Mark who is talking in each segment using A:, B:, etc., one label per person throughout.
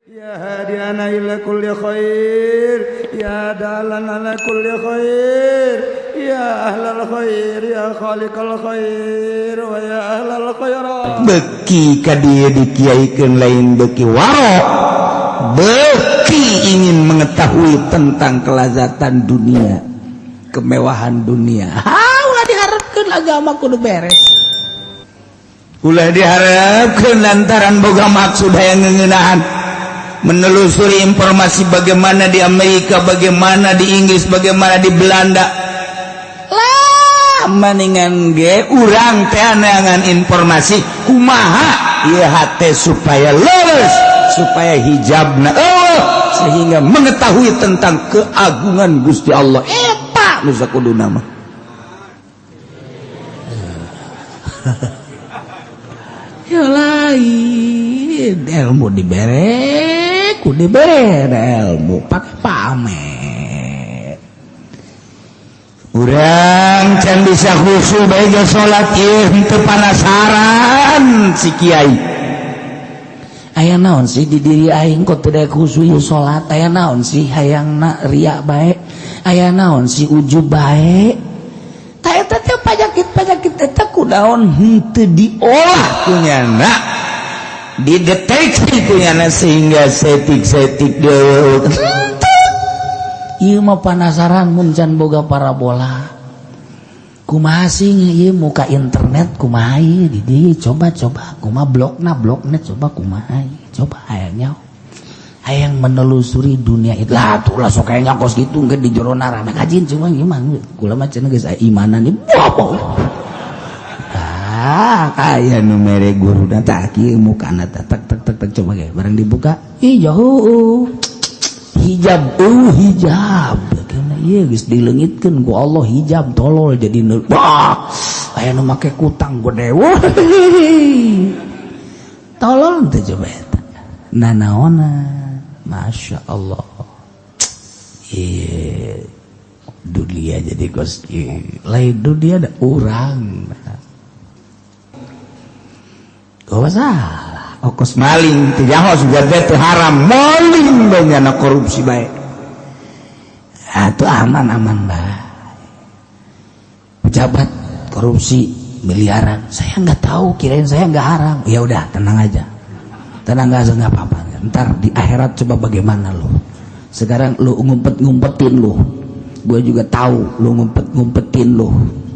A: Ya hadiana ila kulli khair, ya dalan ala kulli khair, ya ahlal khair, ya khaliqal khair, wa ya ahlal khairat.
B: Beki ka dieu dikiaikeun lain beki warok, beki ingin mengetahui tentang kelazatan dunia, kemewahan dunia. Ha, ulah diharapkeun agama kudu beres. Ulah diharapkeun lantaran boga maksud hayang ngeunahan menelusuri informasi bagaimana di Amerika, bagaimana di Inggris, bagaimana di Belanda. Lah, mendingan ge urang teh neangan informasi kumaha ieu hate supaya lulus, supaya hijabna oh, sehingga mengetahui tentang keagungan Gusti Allah. Eta nu sakuduna mah. Ya lain ilmu dibere, ku dibere ilmu pakai pamer. Urang can bisa khusyuk bae ge salat ieu henteu panasaran si kiai. Aya naon sih di diri aing kok teu khusyuk ieu salat? Aya naon sih hayangna ria bae? Aya naon sih ujub bae? Ta eta teh panyakit-panyakit eta kunaon henteu diolah ku nyana, dideteksi ku nyana sehingga setik-setik deui. Ieu mah panasaran mun can boga parabola. Kumaha sih ieu muka internet, kumaha ieu di dieu, coba-coba kumaha blogna, blogna coba kumaha ieu, coba hayangnya hayang menelusuri dunia itu lah tuh lah sok kayaknya kos gitu nggak di jero rame kajin. Cuma gimana kula mah cenah geus imanan di bobo. Ah, aya nu mere guru dan tak kieu mukana tak tak tak tak tak coba ge barang dibuka ih jauh hijab, oh hijab. Kena ieu geus dileungitkeun ku Allah hijab, tolol jadi wah aya nu make kutang gede, wah tolol teh coba eta nanaona. Masya Allah. Iya, dunia jadi kos lain dunia ada urang. Oh salah. Okos maling teu jaho sudah teh haram maling banyak korupsi baik. Atuh aman-aman bah. Pejabat korupsi miliaran. Saya nggak tahu, kirain saya nggak haram. Ya udah, tenang aja. Tenang nggak apa-apa. Ntar di akhirat coba bagaimana lo. Sekarang lu ngumpet-ngumpetin lu. Gue juga tahu lu ngumpet-ngumpetin lu.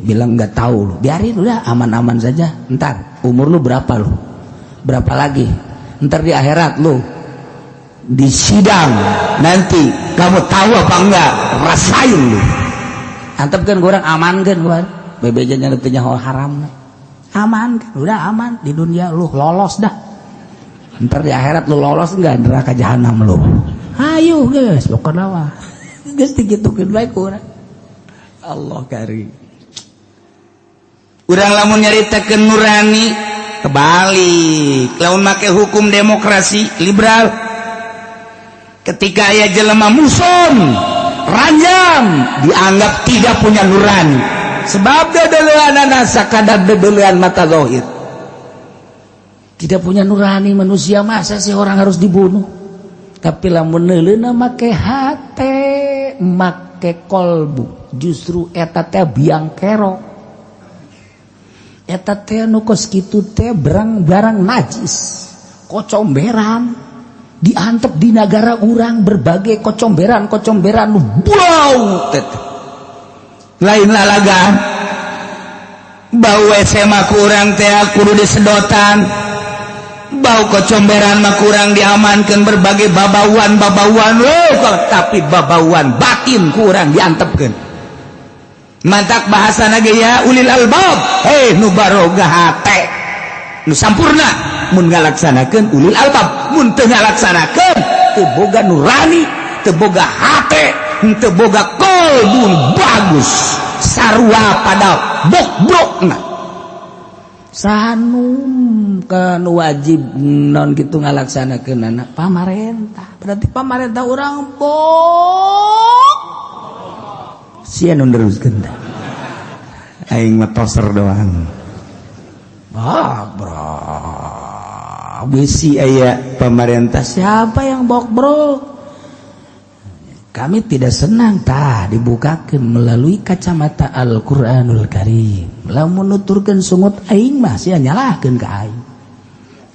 B: Bilang nggak tahu lu. Biarin udah aman-aman saja. Ntar umur lu berapa lu? Berapa lagi? Ntar di akhirat lu di sidang nanti kamu tahu apa enggak? Rasain lu. Antep kan kurang aman kan gua. BBJ-nya nyaho haram. Aman kan? Udah aman di dunia lu lolos dah. Ntar di akhirat lu lolos enggak neraka jahanam lu. Ayo guys, pokoknya mah. Geus digitukeun bae ku urang. Allah kari. Urang lamun nyaritakeun nurani kebalik, lamun make hukum demokrasi liberal ketika aya jelema muson ranjam dianggap tidak punya nurani sebab dedeleanana sakadar dedelean mata zahir. Tidak punya nurani manusia, masa sih orang harus dibunuh? Tapi lamun neuleuna make hate, make kolbu, justru eta teh biang kerok, eta teh nu kos kitu teh barang-barang najis, kocomberan diantep di negara urang, berbagai kocomberan-kocomberan nu bau teh lain lalagan bau WC mah kurang teh kudu disedotan, bau kocomberan mah kurang diamankan, berbagai babauan-babauan loh, tapi babauan batin kurang diantepkeun. Mantak bahasa ge ya ulil albab, hei nu baroga hate nu sampurna mun ngalaksanakeun ulil albab, mun teu ngalaksanakeun teu boga nurani, teu boga hate, teu boga kolbun bagus, sarua pada bok-brokna. Sanum kan wajib non gitu ngalaksanakeun anak pamarentah, berarti pamarentah urang bok sia nu neruskeun tah aing mah toser doang. Ah, bro.
A: Bisi aya pemerintah
B: siapa yang bokbrok? Kami tidak senang tah dibukakan melalui kacamata Al-Qur'anul Karim. Lamun nuturkeun sungut aing mah sia nyalahkeun ka aing.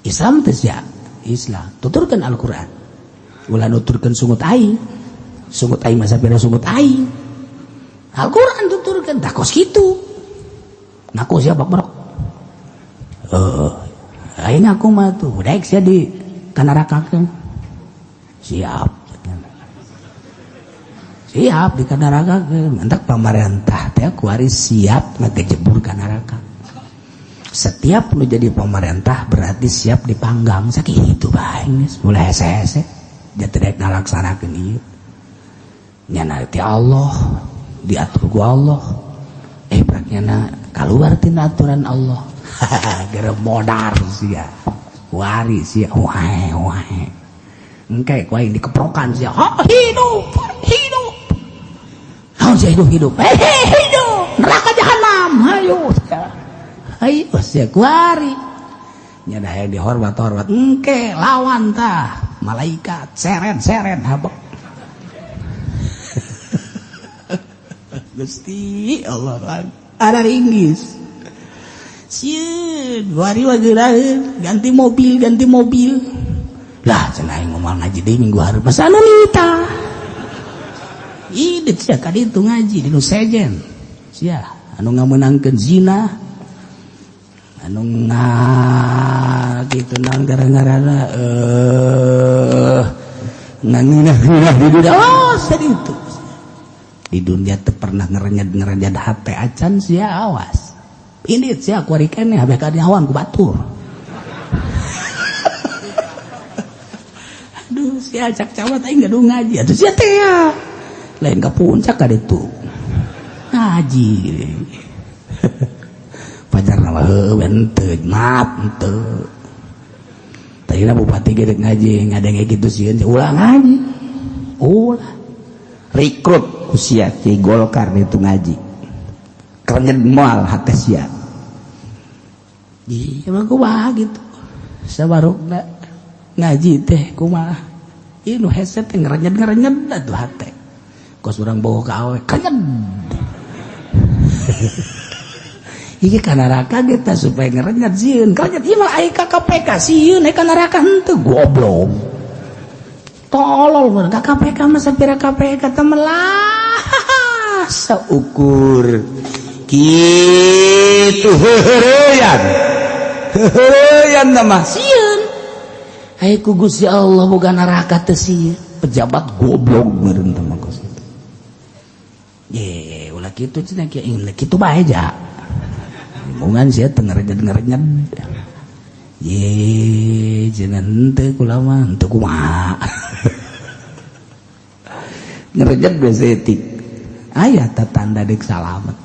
B: Islam teh sia Islam tuturkeun Al-Qur'an. Ulah nuturkeun sungut aing. Sungut aing mah sapira sungut aing. Al-Qur'an tuturkeun tah kos kitu. Ngaku sia bokbrok. Heeh. Aing ngaku mah tuh daek sia di kanarakakeun. Siap. Siap di neraka, mentak pemerintah teh kuari siap ngagejebur ka neraka. Setiap nu jadi pemerintah berarti siap dipanggang sakitu bae geus ulah hese-hese dia tidak ngalaksanakeun ieu. Nya ti Allah diatur ku Allah. Prak nyana kaluar tina aturan Allah. Gara modar sia. Kuari sia wae wae. Engke ku aing dikeprokan sia. Ha, hidup, hidup. Hidup hidup, hidup, neraka jahanam, ayo, ayo sia kuari, nyada yang dihormat hormat, engke lawan tah, malaikat, seren seren habek, Gusti Allah, ada Inggris, sieun, kuari wageuraheun, ganti mobil, lah cenah ngomong ngaji deui minggu hareup, masa anu nita. Idit sia ka ditu ngaji di nu sejen sia anu ngamenangkeun zina anu nga kitu naon gara-garana ngangeunah-ngeunah di dunia oh saditu di dunia teu pernah ngerenyad-ngerenyad hate acan sia awas indit sia kuari keneh habeh ka nyawan ku batur. Aduh sia cak camat aing gaduh ngaji atuh sia teh ya lain ke puncak ka ditu ngaji pajar nama heueuh henteu maaf henteu tadina bupati ge rek ngaji ngadenge kitu sieun ulah ngaji ulah
A: rekrut usia ti Golkar itu ngaji kerenyet moal hate sia
B: ieu mah kumaha gitu sabarukna ngaji teh kumaha ieu nu hese teh ngerenyet-ngerenyet atuh hate kos urang bawa ka awe kanyed iki ka neraka ge tah supaya ngerenyet sieun kanyed ieu mah ai ka KPK sieun ai ka neraka henteu goblok tolol mun ka KPK mah sapira KPK teh melah
A: saukur kitu heuheureyan heuheureyan mah
B: sieun ai ku Gusti Allah boga neraka teh sieun
A: pejabat goblok meureun teh mah kos.
B: Ye, ulah kitu cenah kieu ulah kitu bae ja. Limbungan sia teu ngerenyet-ngerenyet. Ye, cenah henteu kula mah henteu kumaha.
A: Ngerenyet we saeutik.
B: Aya tah tanda deuk salamet.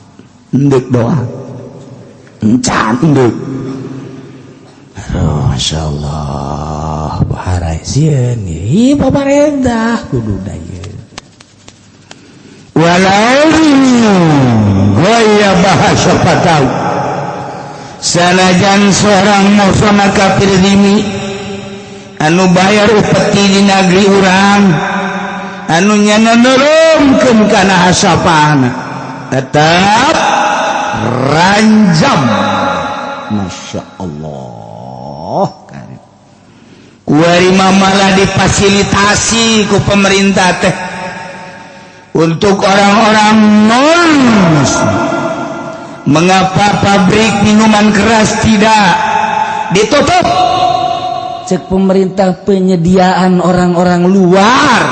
A: Endek doa. Encan endek.
B: Aduh, masyaallah, baharai sieun ieu pamarentah kudu da ieu.
A: Walau gaya bahasa patau sanajan seorang musona kafir dimi anu bayar upeti di negeri urang anu nyana nurunkeun kana hasapana tetap ranjam. Masya Allah, kuari malah difasilitasi ku pemerintah teh untuk orang-orang non muslim. Mengapa pabrik minuman keras tidak ditutup?
B: Cek pemerintah penyediaan orang-orang luar.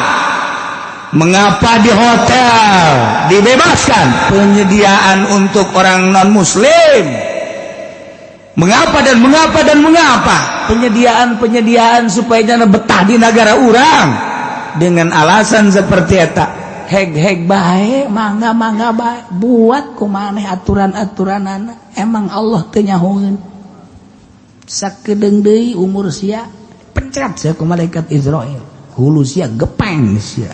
A: Mengapa di hotel dibebaskan penyediaan untuk orang non muslim? Mengapa dan mengapa dan mengapa penyediaan-penyediaan supaya jangan betah di negara orang dengan alasan seperti eta?
B: Heg-heg bae, mangga-mangga bae, buat kumaneh aturan-aturanana. Emang Allah teu nyahoeun. Sakedeung deui umur sia, pencet sia ku malaikat Israil. Hulu sia gepeng sia.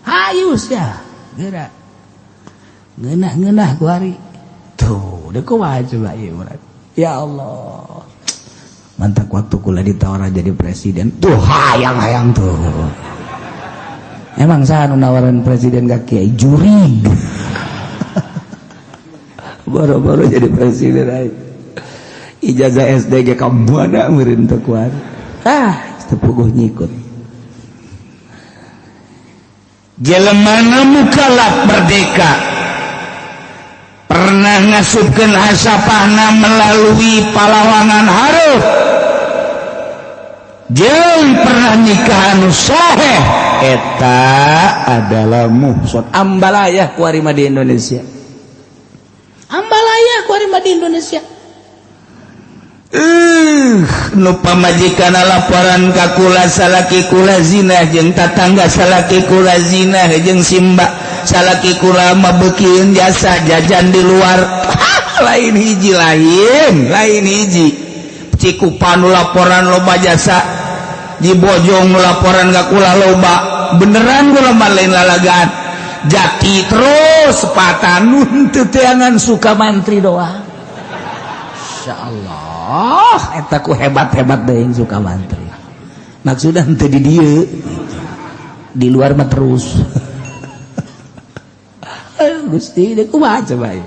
B: Hayu sia, geura. Ngeunah-ngeunah ku ari. Tuh, deuk kumaha coba ieu urang. Ya Allah. Mantak waktu kula ditawaran jadi presiden tuh hayang-hayang tuh. Emang saha nu nawaran presiden ka kiai jurig. Boro-boro jadi presiden aing. Ijazah SD ge ka mana meureun teu kuat. Ah, teu puguh nyikut.
C: Jelema mukalaf merdeka pernah ngasupkeun hasapahna melalui palawangan hareup jeung pernah nikah anu soheh eta adalah muhson.
B: Ambalaya kuari mah di Indonesia. Ambalaya kuari mah di Indonesia.
C: Nu pamajikan laporan ka kula salaki kula zina jeung tatangga salaki kula zina jeung simba salaki kula mah beukieun jasa jajan di luar. Lain hiji, lain lain hiji Cikupa nu laporan loba jasa di Bojong nu laporan ka kula loba beneran kula mah lain lalagaan jati terus sepatan nu
B: teu teangan suka mantri doang. Insyaallah eta ku hebat-hebat deui suka mantri. Maksudna henteu di dieu. Di luar mah terus. Ayo Gusti deui kumaha coba ieu.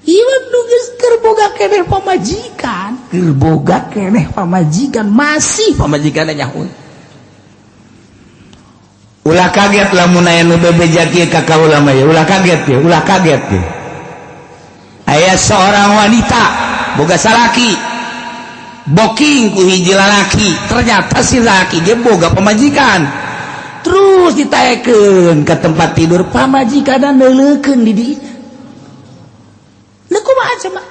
B: Ieu nu geus keur boga keneh pamajikan, keur boga keneh pamajikan masih pamajikanna nyahun.
C: Ulah kaget lamun aya nu bebeja kieu ka kaula mah ya, ulah kaget ya, ulah kaget ya. Aya seorang wanita boga salaki booking ku hiji lalaki, ternyata si laki dia boga pamajikan.
B: Terus ditaekeun ke tempat tidur pamajikanna neuleukeun di dinya. Leuh kumaha coba?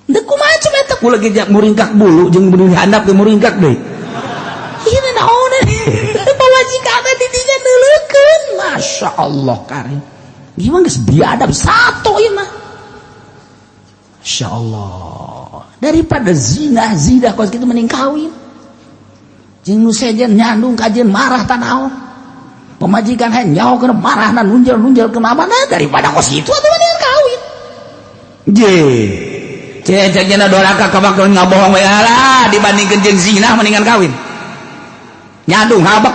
B: Leuh kumaha coba eta
C: kula ge muringkak bulu jeung bulu handap ge muringkak deui.
B: Ieu naon pamajikanna di dinya neuleukeun. Masya Allah karim. Gimana geus biadab satu ieu mah. Masya Allah. Daripada zina zina kos kitu mending kawin. Jeung nu sejen nyandung kajeun marah tanaon. Pemajikan hayang nyaho kana marahna nunjel-nunjel kenapa nah daripada kos kitu atuh mendingan kawin.
C: Je. Cek cenah doraka ka bakal ngabohong we lah dibandingkeun jeung zina mendingan kawin. Nyandung habek.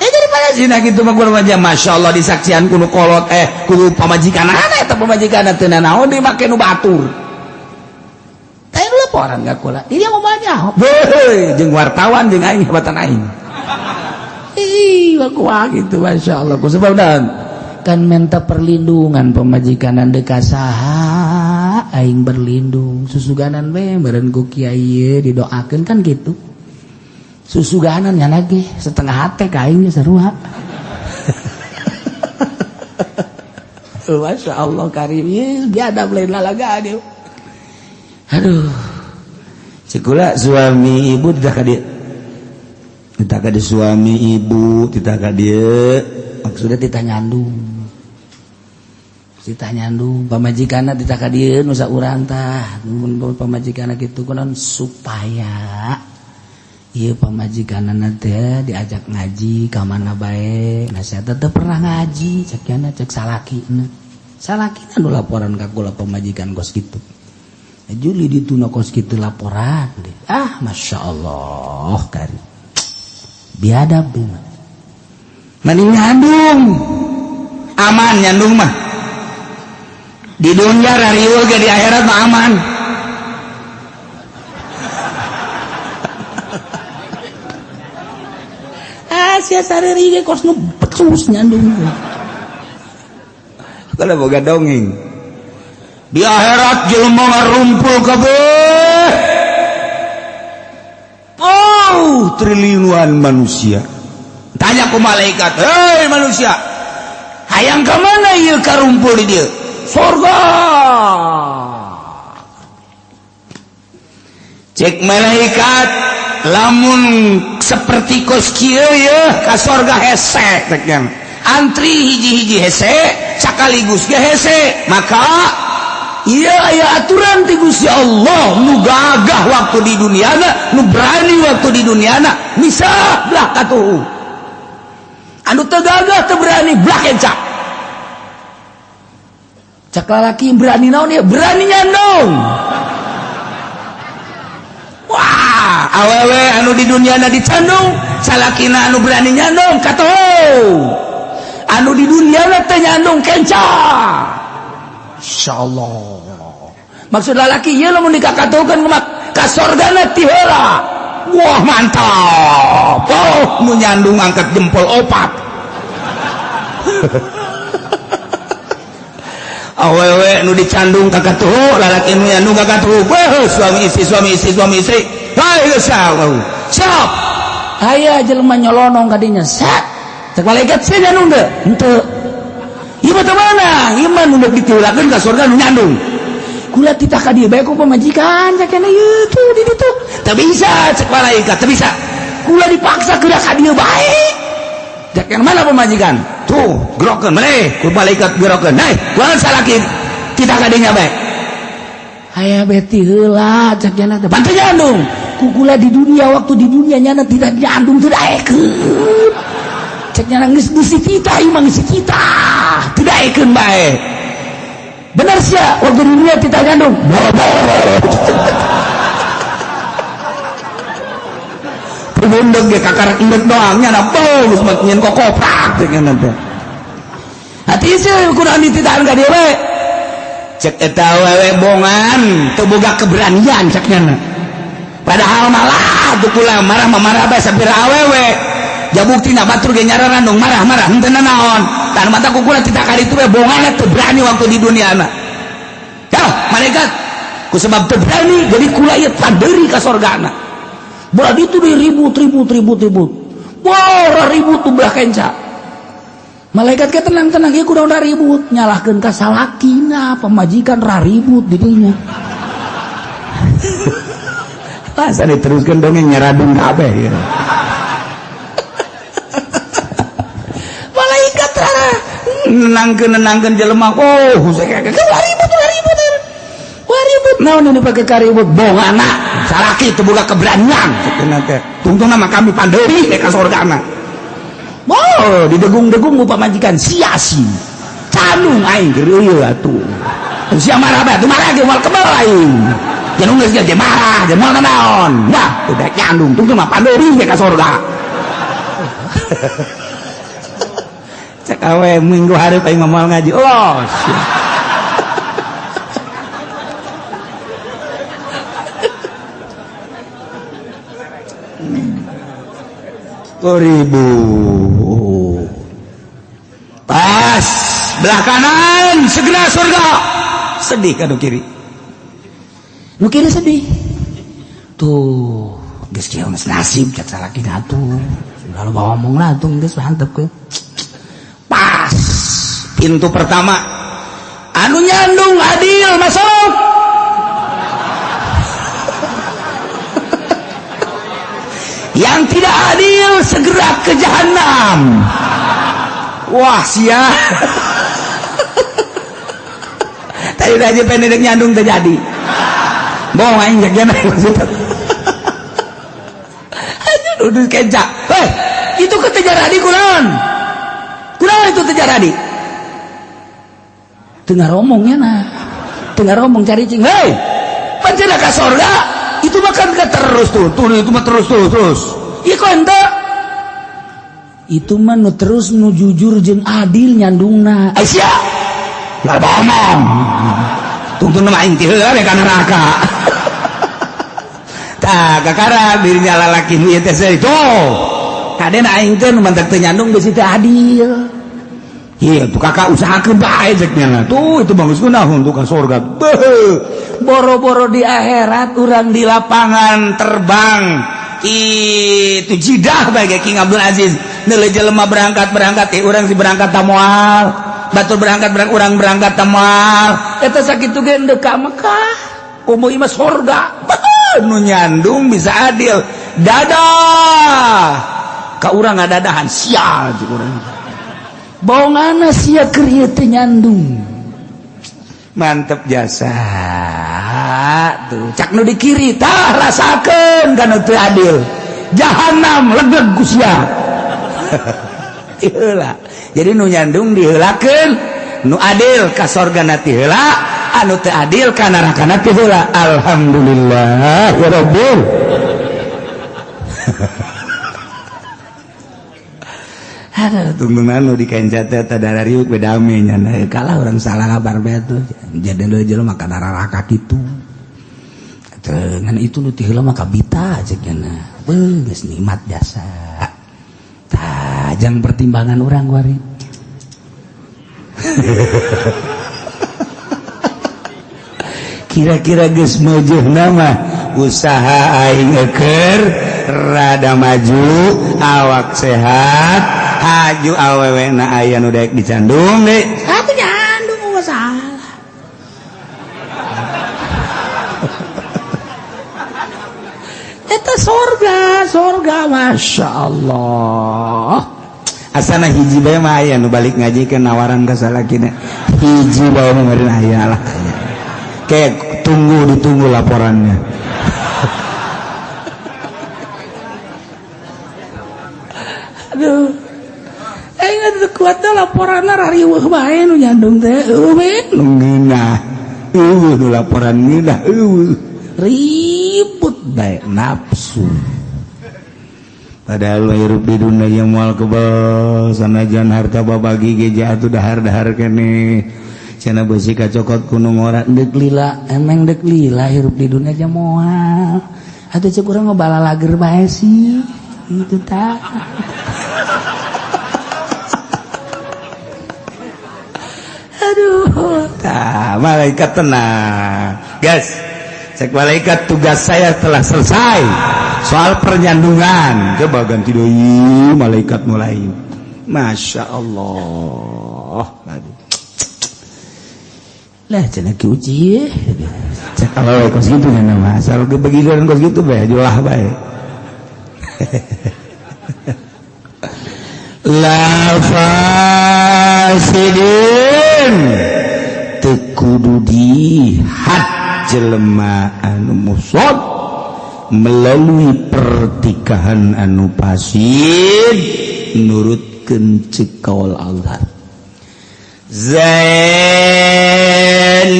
C: Daripada zina gitu mah gua mah Masya Allah disaksian ku nu kolot ku pamajikan eta pamajikan teu nanaon dimake nu batur.
B: Teh laporan ka kula. Dia ngomong nyaho.
C: Heuh, jeung wartawan jeung aing hebatan aing.
B: Ih, kumaha gitu Masya Allah. Ku sebab dan kan minta perlindungan pemajikan deka saha aing berlindung susuganan we meureun ku kiai ieu didoakeun kan gitu. Susuganan nya lagi setengah hate ka aing sarua. Masya Allah karim ieu biadab lain lalagaan ieu.
C: Aduh. Cikula suami ibu tidak ka dieu. Tidak ka suami ibu tidak ka dieu.
B: Maksudnya titah nyandung. Titah nyandung pamajikanna titah ka dieu nu saurang tah. Mun pamajikanna kitu kunaon supaya ieu pamajikanna teh diajak ngaji ka mana bae. Nah saya teh pernah ngaji cek nya cek salakina. Salakina nu laporan ka kula pamajikan kos kitu. Juli dituna kos kitu laporan deh. Ah Masya Allah karim. Biadab mah.
C: Mending nyandung. Aman nyandung mah. Di dunia rariweuh ge di akhirat mah aman.
B: Ah sia sareri ge kos nu becus nyandung.
C: Kalau boga dongeng. Di akhirat jelema ngarumpul kabeh. Oh, triliunan manusia. Tanya ku malaikat, "Hei manusia, hayang ka mana ieu karumpul di dieu?" Surga. Cek malaikat, lamun seperti kos kieu ye ka sorga hese cek nya. Antri hiji-hiji hese, sakaligus ge hese. Maka iya aya aturan ti Gusti Allah nu gagah waktu di duniana, nu berani waktu di duniana, misah belah katuhu. Anu teu gagah teu berani belah kencak.
B: Cak lalaki berani naon ya? Berani nyandung.
C: Wah, awewe anu di dunia na dicandung, salakina anu berani nyandung katoho. Anu di dunia na teu nyandung kenca.
B: Insyaallah. Maksud lalaki ieu lamun dikakatohkeun kumaha? Ka sorgana ti heula.
C: Wah, mantap. Oh, nu nyandung angkat jempol opat. Awewe nu dicandung kakatuhu, lalaki nu nyandung kakatuhu. Wah, suami istri, suami istri, suami istri. Hai, geus siap.
B: Aya jelema nyolonong kadinya. Sat. Cek malaikat sia nyandung teu? Henteu.
C: Ieu mah teu meunang, ieu mah nu ditiulakeun ka surga nu nyandung.
B: Kula titah ka dieu bae ku pamajikan cek cenah ieu tuh di ditu.
C: Teu bisa cek malaikat, teu bisa.
B: Kula dipaksa geura ka dieu bae.
C: Cek yang mana pemajikan? Tuh, gerokeun maneh, ku malaikat gerokeun. Hei, kunaon salaki titah ka dinya bae.
B: Aya beti heula cek cenah teh. Bantu nyandung. Ku kula di dunia waktu di dunia nyana tidak nyandung teu daekeun. Cek nyana geus bisi titah ieu mah geus titah.
C: Teu daekeun bae.
B: Benar sia waktu di dunia titah nyandung.
C: Bundeg ge kakarak endek doang nya na geus mah nyen kokoprak cek nya teh.
B: Hati sia kunaon dititahan ka dieu bae.
C: Cek eta awewe bongan teu boga keberanian cek nya. Padahal malah tuh kula marah mah marah bae sapira awewe. Ja buktina batur ge nyararandung marah-marah henteu nanaon. Tan mata ku kula titah ka ditu bae bongan teu berani waktu di dunia na. Ya, malaikat ku sebab teu berani jadi kula ieu pandeuri ka sorgana.
B: Berarti itu diribut, ribut, ribut, ribut. Wah, ribut tuh belah kenca. Malaikat ke tenang-tenang, ieu kudu udah ribut, nyalahkeun ka salakina, pamajikan ra ribut didinya.
C: Masa diteruskeun dongeng nyaradung kabeh ya.
B: Malaikat ra
C: nenangkeun jelema. Oh,
B: ribut, ribut. Wah, ribut naon ini pakai karibut
C: bongana. Salaki teu boga keberanian cenah teh. Tungtungna mah kami pandeuri ka sorgana.
B: Wow, didegung-degung ku pamajikan sia-sia.
C: Canung aing geureuy atuh. Sia marah bae, atuh marah ge moal kebel aing. Jangan geus ge marah, ge moal nanaon. Nah, udah nyandung tungtung mah pandeuri ka sorga. Cek awe minggu hareup aing mah moal ngaji. Los. Ribu pas belah kanan segera surga sedih kan kiri
B: nu kiri sedih tuh geus kieu geus nasib cek salaki atuh sudah loba omong lah tuh geus mantep ke
C: pas pintu pertama anu nyandung adil masuk. Yang tidak adil segera ke jahanam. Wah, sia. Tadi aja pendek nyandung terjadi. Bohong aing jagjana maksudnya. Aduh, duduk kenca.
B: Hei, itu ke terjadi kunaon? Kunaon itu terjadi? Tengah romongnya nah. Tengah romong cari cing.
C: Hei, pancen ka sorga. Itu makan ke terus tuh, tuh itu mah terus tuh terus.
B: Iya kok ente? Itu mah nu terus nu jujur jeung adil nyandungna.
C: Aisyah, nggak ngomong. Tungtung nama aing ti heula ka neraka. Tah kakara dirinya lalaki nu ieu teh seuri tuh. Kaden aing teh nu mantak teu nyandung bisi teu adil. Iya, tuh kakak usahakeun bae cek nya. Tuh itu bagus kunaon tuh ka sorga. Beuh. Boro-boro di akhirat urang di lapangan terbang itu jidah bae King Abdul Aziz neuleuh jelema berangkat-berangkat urang si berangkat ta moal batur berangkat urang berangkat ta moal
B: eta sakitu ge endek ka Mekah komo ieu mah sorga
C: nu nyandung bisa adil dadah ka urang ngadadahan sial jeung urang
B: bongana sia keur ieu teh nyandung
C: mantep jasa tuh
B: cak nu di kiri tah rasakeun kana teu adil
C: jahanam legeg ku sia. Iheula. Jadi nu nyandung diheulakeun Nu adil ka sorgana ti heula, anu teu adil ka narakana ti heula. Alhamdulillah ya rabbil. Aduh, tungtungan nu dikenca teh tadara riuk bedame nya kalah orang salah kabar bae tuh. Jadi lu jelema ka naraka kitu. Dengan itu nu ti heula mah kabita cek nya. Beuh geus nikmat jasa. Tah jang pertimbangan urang kuari. Kira-kira geus meujeuna mah usaha aing eukeur rada maju, awak sehat, haju awewe na aya nu daek dicandung deui.
B: Aku nyandung masalah. Eta sorga, sorga Masya Allah.
C: Asana hiji bae mah aya nu balik ngaji ke nawaran ka salakina. Hiji bae mah meureun aya lah. Kayak tunggu ditunggu laporannya.
B: Aduh. Aing teu kuat laporanna rariweuh bae nu nyandung teh. Eueuh we
C: nu ngeunah. Eueuh nu laporan ngeunah eueuh.
B: Ribut bae nafsu.
C: Padahal hirup di dunia yang moal kebel sanajan harta babagi ge jatuh dahar-dahar keneh. Cenah beusi kacokot ku nu ngora
B: deuk lila, emeng deuk lila hirup di dunia aja moal. Atuh ceuk urang mah balalager bae sih. Itu tah.
C: Aduh, tah malaikat tenang. Guys, cek malaikat tugas saya telah selesai. Soal pernyandungan, coba ganti deui malaikat mulai. Masya Allah. Aduh.
B: Lah cenah ki uji.
C: Cek kalau kos gitu nya mah, asal gebegigeun kos gitu bae julah bae. La fasidin teu kudu dihad jelema anu musod melalui pertikahan anu fasid nurutkeun ceuk kaul Allah. Zain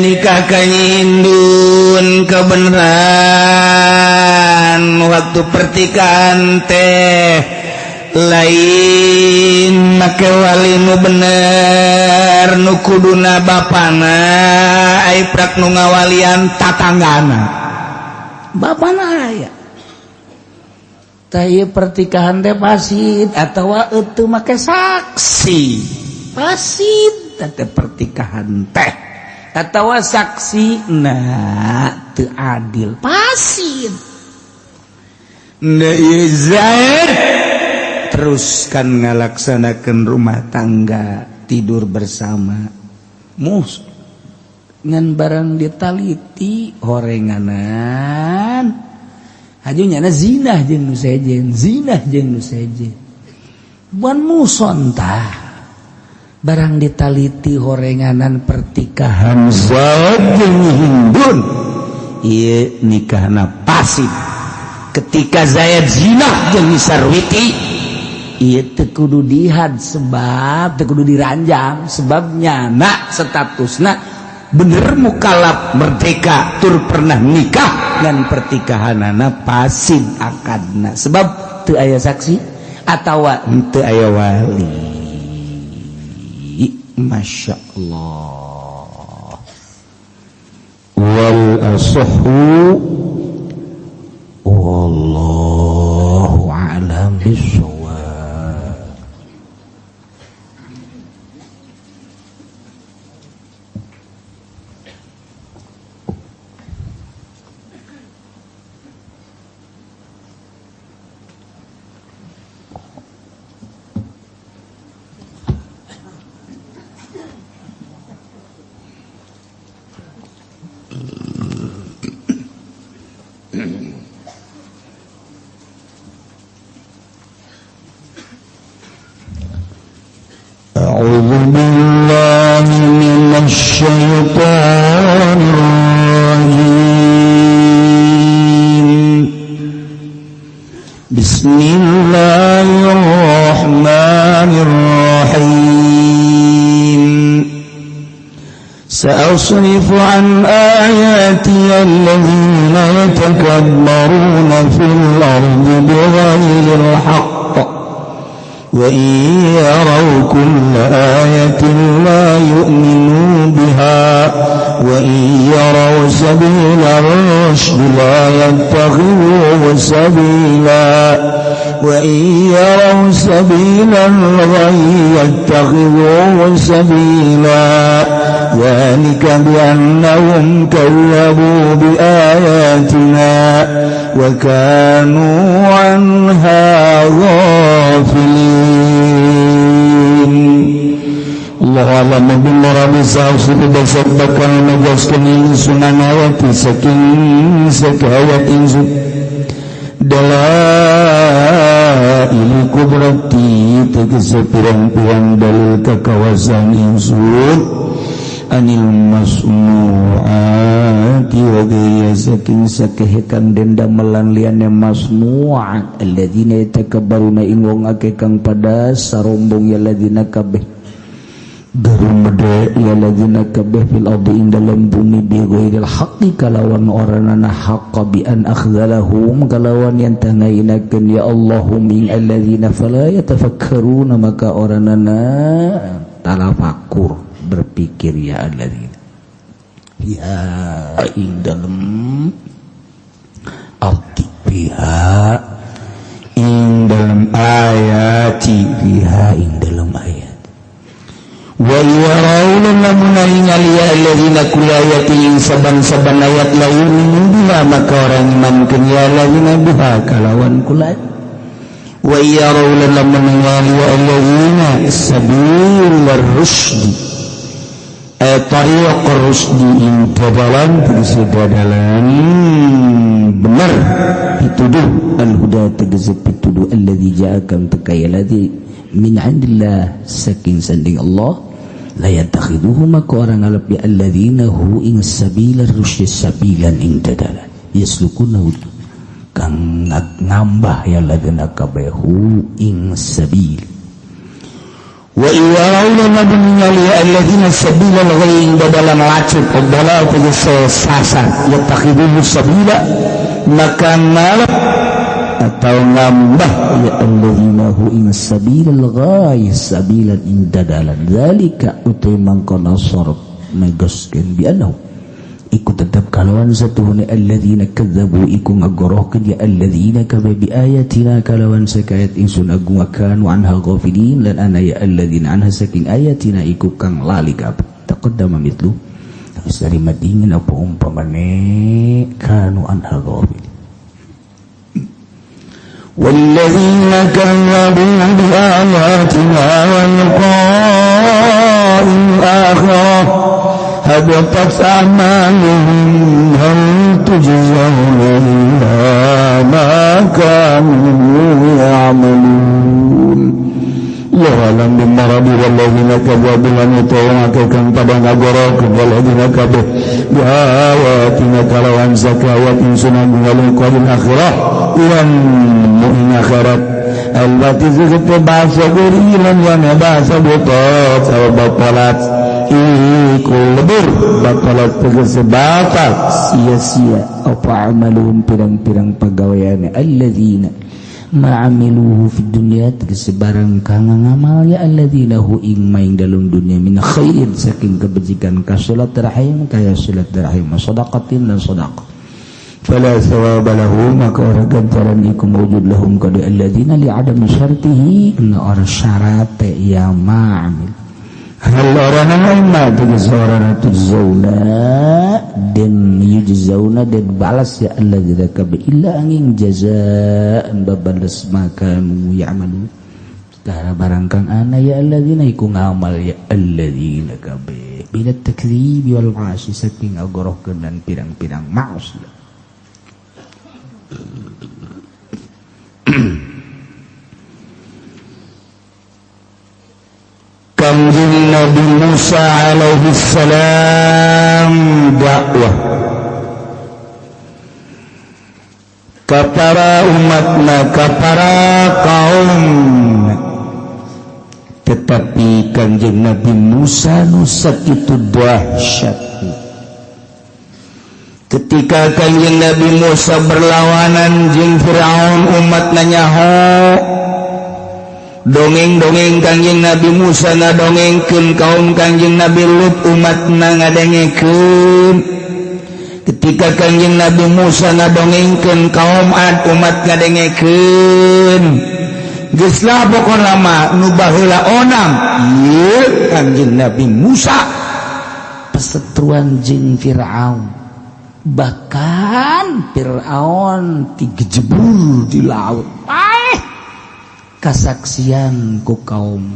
C: nikah ka Hindun kebenaran waktu pertikahan teh lain make wali nu bener nu kuduna bapana ai prak nu ngawalian tatanggana
B: bapana aya tah ieu pertikahan teh fasid atawa teu make saksi fasid teh pertikahan teh atawa saksi na teu adil fasid.
C: Nah, Zaid teruskan ngalaksanakan rumah tangga tidur bersama mus
B: ngan barang ditaliti horenganan haju nyana zinah jeung nu sejen zinah jeung nu sejen buan muson tah barang ditaliti horenganan pertikahan
C: Zaid jeung Hindun ieu nikahna pasif ketika Zaid zinah jeung Sarwiti
B: ieu teu kudu dihad sebab teu kudu diranjang sebabnya nak statusna
C: bener mukalaf merdeka tur pernah nikah dan pertikahanana pasif akadna sebab
B: teu aya saksi atawa
C: teu aya wali. Masya Allah. Wal asahhu
B: wallahu a'lam bissawab.
C: أعوذ بالله من الشيطان الرجيم بسم الله الرحمن الرحيم سأصرف عن آياتي الذين يتكبرون في الأرض بغير الحق وإن يروا كل آية لا يؤمنوا بها وإن يروا سبيل الرشد لا يتخذوه سبيلا وإن يروا سبيل الغي يتخذوه سبيلا ذلك بأنهم كذبوا بآياتنا وكانوا عنها غافلين. الله أعلم بالمراد. سأصرف dasar bakal megaskeun ingsun عن آياتي saking sakayat ingsun دلائل قدرتي tegese pirang-pirang dalil kekawasan ingsun عن المصنوعات وغيرها saking sakehe kang den damelan liyane masnu'at الذين يتكبرون ing wong akeh kang pada sarombong ya الذين kabeh garumede ya الذين kabeh في الأرض ing dalam bumi بغير الحق kalawan ora nana haqqa بأن أخذلهم kalawan yang tangainakeun ya الله هم ing الذين فلا يتفكرون maka ora nana talafakur berpikir ya الذين ya ing dalam arti فيها ing dalam آياتي فيها ing dalam ayat ويروا lamun ningali ya الذين كل آية saban-saban ayat لا يؤمنوا بها maka ora ngimankeun ya الذين بها kalawan kula ويروا lamun ningali ya الذين سبيل الرشد طريق الرشد ing dalan tegese dalan bener pituduh الهدى tegese pituduh الذي جاء kang teka ya الذي من عند الله saking sanding Allah لا يتخذوه maka ora ngalap ya الذين ه ing سبيل الرشد سبيلا ing dadalan يسلكونه kang ngambah ya الذين kabeh ه ing سبيل ويروا lamun ningali الذين سبيل الغي dadalan lacut الضلال tegese sasar يتخذوه سبيلا maka ngalap atau ngambah ya الذين ه ing سبيل الغي سبيلا ing dadalan ذلك utai mangkono sorot megaskeun بأنه iku tetap kalawan satuhune الذين كذبوا iku ngagorohkeun ya الذين kabeh بآياتنا kalawan sakayat ingsun agung كانوا عنها غافلين lan ana ya الذين عنها saking آياتنا iku kang lali kabeh تقدم مثله geus dari madingin apa umpamane كانوا عنها غافلين. والذين كذبوا بآياتنا ولقاء الآخرة هبطت أعمالهم هل تجزون إلا ما كانوا يعملون. الله أعلم بالمراد. والذين كذبوا lan utawa kang pada ngagorokeun والذين kabeh بآياتنا kalawan zakawat ingsun ولقاء الآخرة lan mu'min akhirat التي zikr bahasa gurilan yang bahasa butot atau بطلت iku lebur بطلت tegese batal sia-sia apa أعمالهم pirang-pirang pagaweane الذين ما عملوه في الدنيا tegese barang kang ngamal ya الذين ه ing maing dalam dunia من خير saking kebajikan كصلة الرحم kaya صلة الرحم صدقة dan sedekah فلا ثواب له maka ora ganjaran iku mawjud لهم kada الذين لعدم شرطه na ora syarat ya ما عمل هل orana ma tegese orana تجزون den يجزون den balas ya الذين kabe إلا angin جزاء babales ما كانوا يعملون Cara barang kang ana ya الذين iku ngamal ya الذين kabe من التكذيب والمعاصي saking agorohkeun dan pirang-pirang maksiat. Kanjeng Nabi Musa alaihi salam dakwah ke para umatna, ke para kaum, tetapi Tetapi Kanjeng Nabi Musa nu sakitu dahsyat, ketika Kanjeng Nabi Musa berlawanan jeung Firaun, umat nyaho dongeng-dongeng. Kanjeng Nabi Musa ngadongengkeun kaum Kanjeng Nabi Lut, umatna ngadengekeun. Ketika Kanjeng Nabi Musa ngadongengkeun kaum Ad, umat ngadengekeun. Geus lah, pokona mah nu baheula onam ieu Kanjeng Nabi Musa
B: Perseteruan jeung Fir'aun, bahkan Fir'aun digejebur di laut, paeh kasaksian ku kaum,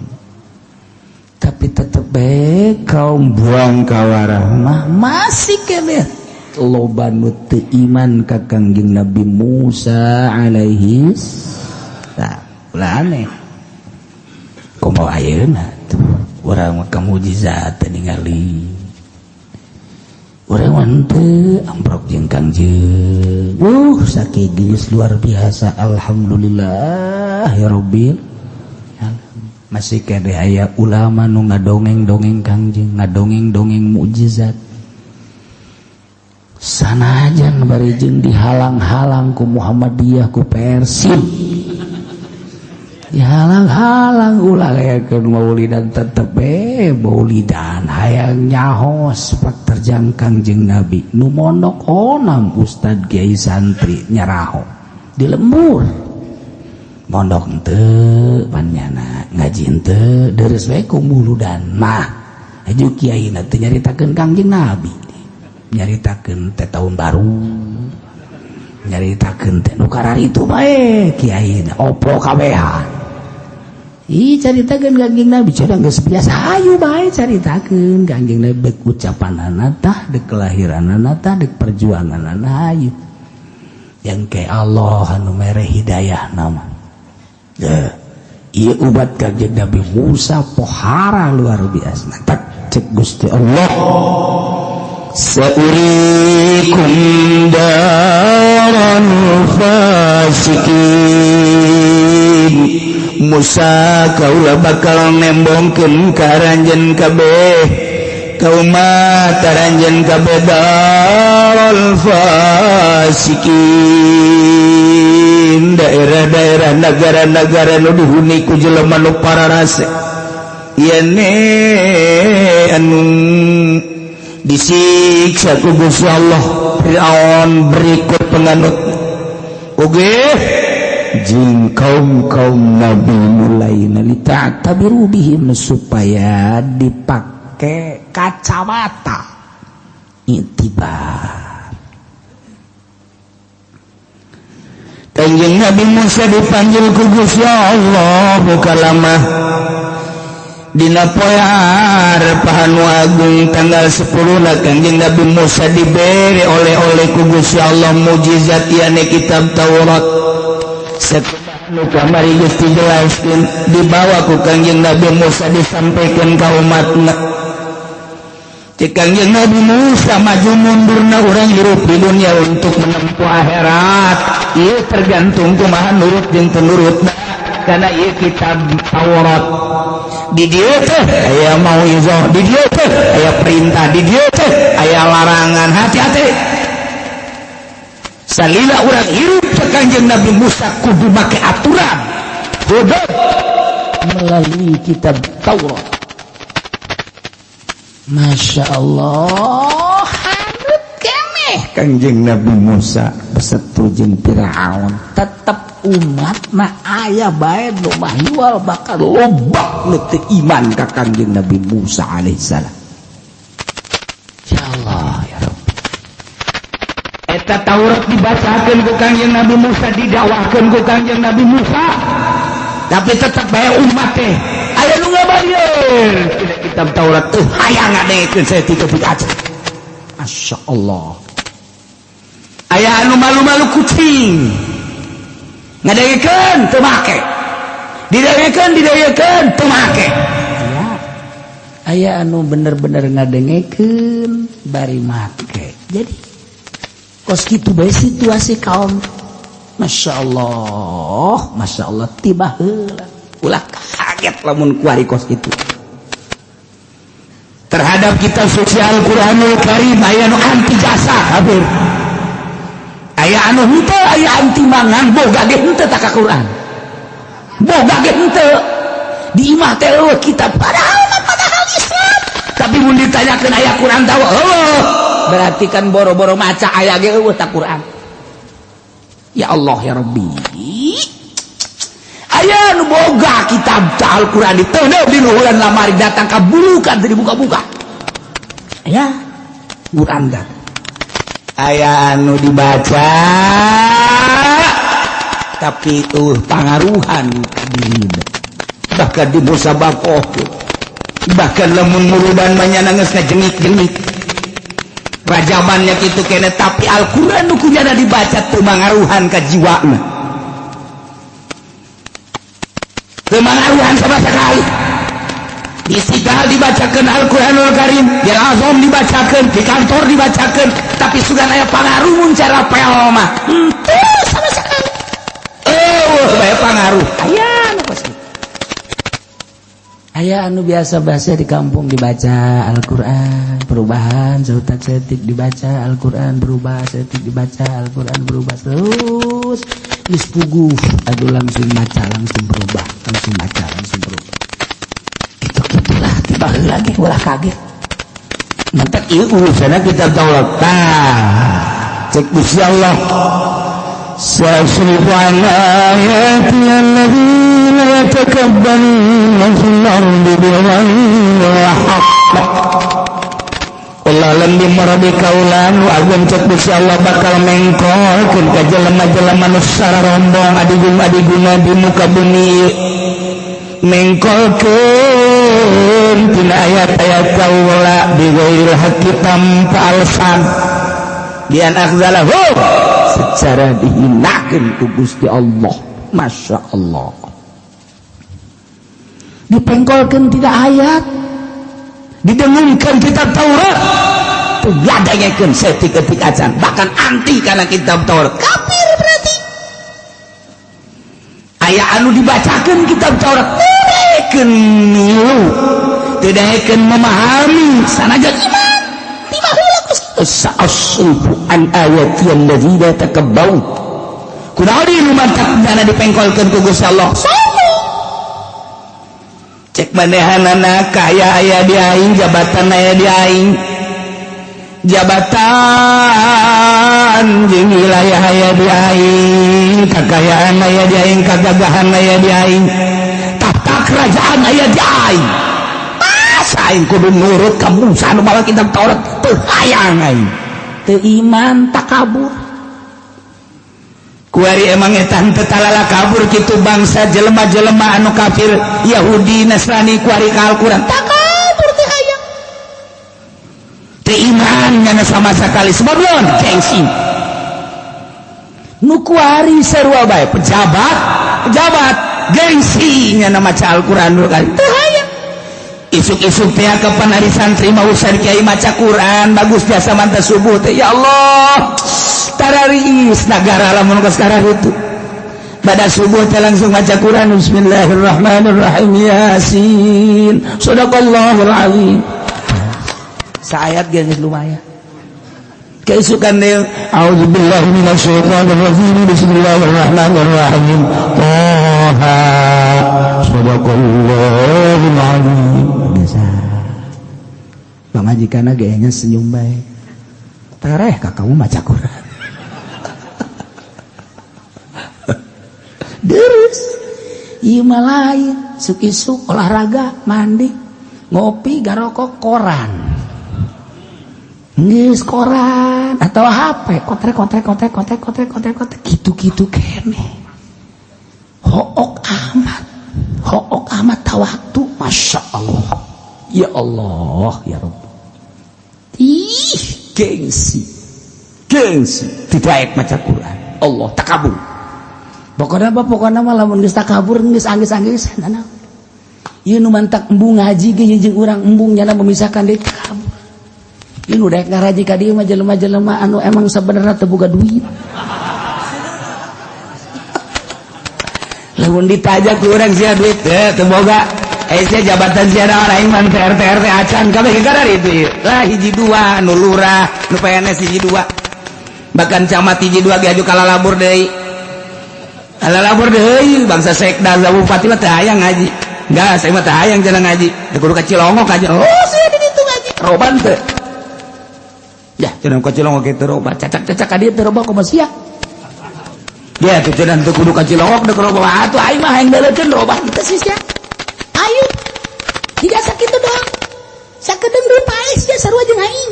B: tapi tetep bae kaum
C: buang kawarah.
B: Mah masih keneh loba nu teu iman ka Kangjeng Nabi Musa alaihi salam. Ulah aneh, kumaha ayeuna tuh urang mah mujizat teu ningali, urang mah henteu amprok jeung Kangjeng. Sakieu geus luar biasa, alhamdulillah ya rabbil. Masih keneh aya ulama nu ngadongeng-dongeng Kangjeng, ngadongeng-dongeng mukjizat, sanajan bari jeung dihalang-halang ku Muhammadiyah, ku Persib dihalang-halang, ulah kayakeun maulidan, tetep eh maulidan hayang nyaho sepak terjang Kangjeng Nabi. Nu mondok onam, ustad, kiai, santri nyaraho di lembur, mondok henteu panyana, ngaji henteu, deres we ku muludan mah. Aju kiai teh nyaritakeun Kangjeng Nabi, nyaritakeun teh tahun baru, nyaritakeun teh nu kararitu bae kiai opo kabehan. Ih, caritakeun Kangjeng Nabi cenah geus biasa, hayu bae caritakeun Kangjeng Nabi, dek ucapanana tah, dek kelahiranana tah, dek perjuanganana, hayu. Yang kayak Allah anu mere hidayah nama. Ieu umat Kangjeng Nabi Musa pohara luar biasa. Tak cek Gusti Allah,
C: "Saurikum daral fasikin." Musa, kaula bakal nembongkeun ka aranjeun kabeh, ka umat aranjeun kabeh, darul fasikin, daerah-daerah, negara-negara nu dihuni ku jelema nu pararase, yene anu disiksa ku Gusti Allah, Fir'aun berikut penganut oge
B: jeung kaum-kaum nabi mulai lita'tabiru bihim, supaya dipakai kacamata itibar.
C: Kanjeng Nabi Musa dipanggil ku Gusti Allah bukalamah dina poe Arafah anu agung tanggal 10 lah. Kanjeng Nabi Musa diberi oleh-oleh ku Gusti Allah mujizat, yakni kitab Taurat. Nu kamari geus dijelaskeun, dibawa ku Kanjeng Nabi Musa, disampaikan ka umatna. Cek Kanjeng Nabi Musa, maju mundurna urang hirup di dunia untuk menempuh akhirat ieu tergantung kumaha nurut jeung teu nurutna, karena ieu kitab Taurat, di dieu teh aya mauizah, di dieu teh aya perintah, di dieu teh aya larangan, hati-hati salila urang hirup. Cek Kanjeng Nabi Musa, kudu make aturan hudud
B: melalui kitab Taurat. Masya Allah, hanut keneh
C: Kanjeng Nabi Musa
B: beserta jeung Firaun, tetep umat mah aya bae nu mahiwal, bakal loba nu teu iman ka Kanjeng Nabi Musa alaihissalam. Ya Allah ya Rabbi.
C: Eta Taurat dibacakeun ku Kanjeng Nabi Musa, didakwahkeun ku Kanjeng Nabi Musa, tapi tetep bae umat teh aya nu ngabayeur tina kitab Taurat tuh, hayang ngadengekeun saeutik aja.
B: Masya Allah.
C: Aya anu malu-malu kucing, ngadengekeun teu make, didengekeun, didengekeun teu make.
B: Aya aya anu bener-bener ngadengekeun bari make. Jadi kos kitu bae situasi kaum. Masya Allah, Masya Allah, tiba heula ulah kaget.
C: Kaget lamun kuari kos itu terhadap kitab suci Al-Qur'anul Karim. Aya nu anti jasa kafir, aya anu henteu, aya anti mangan boga ge henteu tak ka Quran, boga ge henteu di imah teh eueuh kitab, padahal mah padahal Islam, tapi mun ditanyakeun aya Quran tahu eueuh, berarti kan boro-boro maca, aya ge eueuh tak Quran. Ya Allah ya Rabbi, aya nu boga kitab Al-Quran diteuneuh di luhuran lamari, datang ka bulukan teu dibuka-buka ya Quran. Dat aya anu dibaca tapi pangaruhan ka dirina, bahkan di musabakoh, bahkan lamun murudan manyana geus ngajengik-jengik rajabannya kitu kene, tapi Al-Qur'an nu kunyana dibaca teu mangaruhan ka jiwana, teu mangaruhan sama sekali. Di Istiqlal dibacakan Al-Qur'anul Karim, di Azam dibacakan, di kantor dibacakan, tapi sugan aya pangaruh mun cara pel mah henteu sama sekali. Eueuh bae pangaruh. Aya anu kos kitu.
B: Aya anu biasa bahasa di kampung dibaca Al-Quran perubahan sautak setik, dibaca Al-Quran berubah setik, dibaca Al-Quran berubah terus, geus puguh aduh langsung maca langsung berubah, langsung maca langsung berubah. Itu gitulah tiba lagi ulah kaget.
C: Mantak ieu urusanna kitab Taurat. Tah, cek Gusti Allah. سأصرف عن آياتي الذين يتكبرون في الأرض بغير الحق. Allah lam dimarabi kaulan wa agung, cek Gusti Allah, bakal mengkolkeun ka jelema-jelema nu sararombong adigung-adiguna di muka bumi, mengkolkeun tina ayat-ayat kaula bighairil haqqi tanpa alasan, bian akhzalahu secara dihinakeun ku Gusti Allah.
B: Masya Allah, dipengkolkeun tidak ayat,
C: didengungkan kitab Taurat teu ngadengekeun saeutik-eutik acan, bahkan anti kana kitab Taurat, kafir berarti. Aya anu dibacakeun kitab Taurat teu daekeun milu, teu daekeun memahami sanajan iman. Tiba heula geus kitu, sa'asrifu an ayati alladzina takabbaru. Kunaon nu mantak dana dipengkolkeun ku Gusti Allah? Sombong. Cek manehanana kaya aya di aing, jabatan aya di aing, jabatan jeung wilayah aya di aing, kakayaan aya di aing, kagagahan aya di aing, tahta kerajaan aya di aing, masa aing kudu nurut ka Musa nu mawa kitab Taurat? Teu hayang aing.
B: Teu iman, takabur.
C: Kuari emang eta henteu talala kabur kitu bangsa jelema-jelema anu kafir Yahudi Nasrani kuari ka Al-Qur'an takabur, teu hayang, teu iman nyana sama sekali, sebab naon? Gengsi. Nu kuari sarua bae pejabat pejabat gengsi nyana maca Al-Qur'an kali teu hayang. Isuk-isuk teh kapan hari santri mau usar kiai maca Quran bagus jasa mantap subuh teh, ya Allah, tararis nagara lamun geus itu. Pada subuh teh langsung maca Quran, bismillahirrahmanirrahim, yasin, sadaqallahul azim.
B: Saayat ge geus lumayan.
C: Keisukan deh, auzubillahi minasyaitonir rajim, bismillahirrahmanirrahim, toha, sadaqallahul azim.
B: Biasa pamajikanna gayanya senyum bae, tereh ka kamu maca Quran. Terus ieu mah lain, isuk-isuk olahraga, mandi, ngopi, garokok, koran. Geus koran atau HP, kotrek kotrek kotrek kotrek kotrek kotrek kotrek gitu-gitu kene. Hook amat. Hook amat tawaktu, Masya Allah. Ya Allah, ya Rabb. Ih, gengsi.
C: Gengsi tidak maca Quran. Allah, takabur.
B: Pokoknya apa, pokoknya mah lamun geus takabur geus anggeus-anggeus nanaon. Ieu nu mantak embung ngaji ge jeung urang embung nyana memisahkan deui takabur. Ieu nu daek ngaraji ka dieu mah jelema-jelema anu emang sabenerna teu boga duit.
C: Lamun ditajak ku urang, sia duit teu teu boga. Eh, sia jabatan sia naon? Aing mah teu RT RT acan, kabeh gara itu lah, hiji dua nu lurah, nu PNS hiji dua, bahkan camat hiji dua ge aju kalalabur deui, kalalabur deui. Bangsa sekda, bupati mah teu hayang ngaji. Enggak, saya mah teu hayang cenah ngaji, teu kudu ka Cilongok aja. Oh, sia di ditu ngaji roban teu? Ya, cenah ka Cilongok kitu roban, cacak-cacak ka dieu teu roba, kumaha sia? Ya tuh cenah teu kudu ka Cilongok deuk roba atuh, aing mah hayang deuleukeun roban teu sih sia.
B: Ayo, tidak sakit doang, sakedeung deui paeh sia, sarua jeung aing,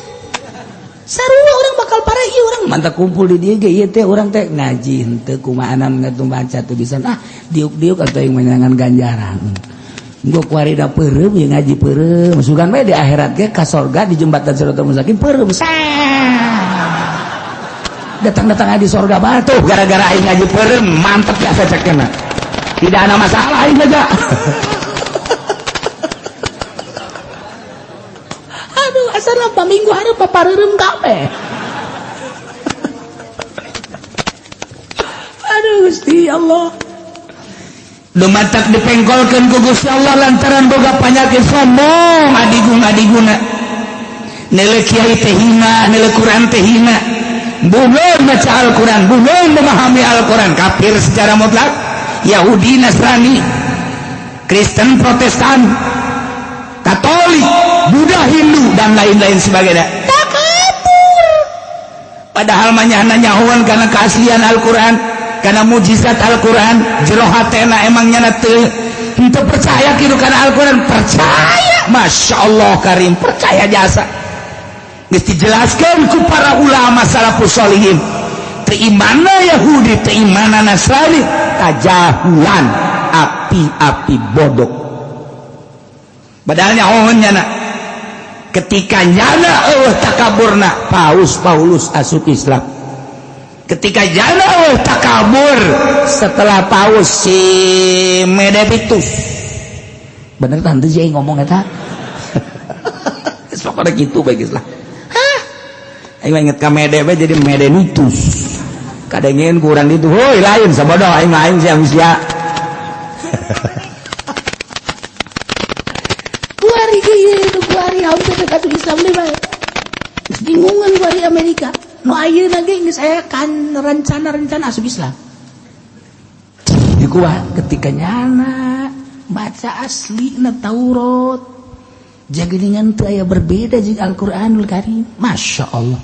B: sarua orang bakal parah ieu urang.
C: Mantap kumpul di dieu ge, ieu teh urang teh ngaji henteu kumaha, ngatu baca tuh bisa, ah, diuk-diuk atau yang menyenangkan ganjaran. Gua kuari da peureum ya, ngaji peureum, sugan we di akhirat ge ka sorga, di jembatan Siratal Mustaqim peureum, datang-datang di sorga batu gara-gara aing ngaji peureum. Mantep ya, saya cek tidak ada masalah aing aja.
B: Aduh, asal apa minggu hari papareureum kabeh. Aduh, Gusti Allah.
C: Dumatak dipengkolkeun ku Gusti Allah lantaran boga panyakit sombong, adigung adiguna, nilai kiai teh hina, nilai Quran teh hina, bungeun maca Al-Quran, bungeun memahami Al-Quran, kafir secara mutlak, Yahudi, Nasrani, Kristen, Protestan, Katolik, Buddha, Hindu, dan lain-lain sebagainya.
B: Takabur.
C: Padahal manyana nyahoan karena keaslian Al-Quran, karena mujizat Al-Quran, jero hatena emang nyana teu henteu percaya kitu kana Al-Quran, percaya, Masya Allah Karim, percaya jasa. Geus dijelaskeun ku para ulama salafus sholihin, teu imana Yahudi, teu imana Nasrani, kajahulan, api-api bodoh. Padahal nyahoan nyana ketika nyana eueuh takaburna, Paus Paulus asup Islam. Ketika nyana eueuh takabur, setelah Paus si Mededitus,
B: Bener tante sih ngomong eta.
C: Pokoknya gitu bae geus lah. Hah, aing mah inget ka Mede we, jadi Medenitus kadengin kurang itu. Hoi, lain sabodoh aing mah, aing sia sia.
B: Kuari ge ieu, kuari hampir ka Islam deui bae. Geus bingungan kuari Amerika. Nu ayeuna ge geus aya kan rencana-rencana asup Islam.
C: Di kuat ketika nyana
B: baca asli na Taurat, jageningan teu aya berbeda jeung Al-Qur'anul Karim. Masya Allah.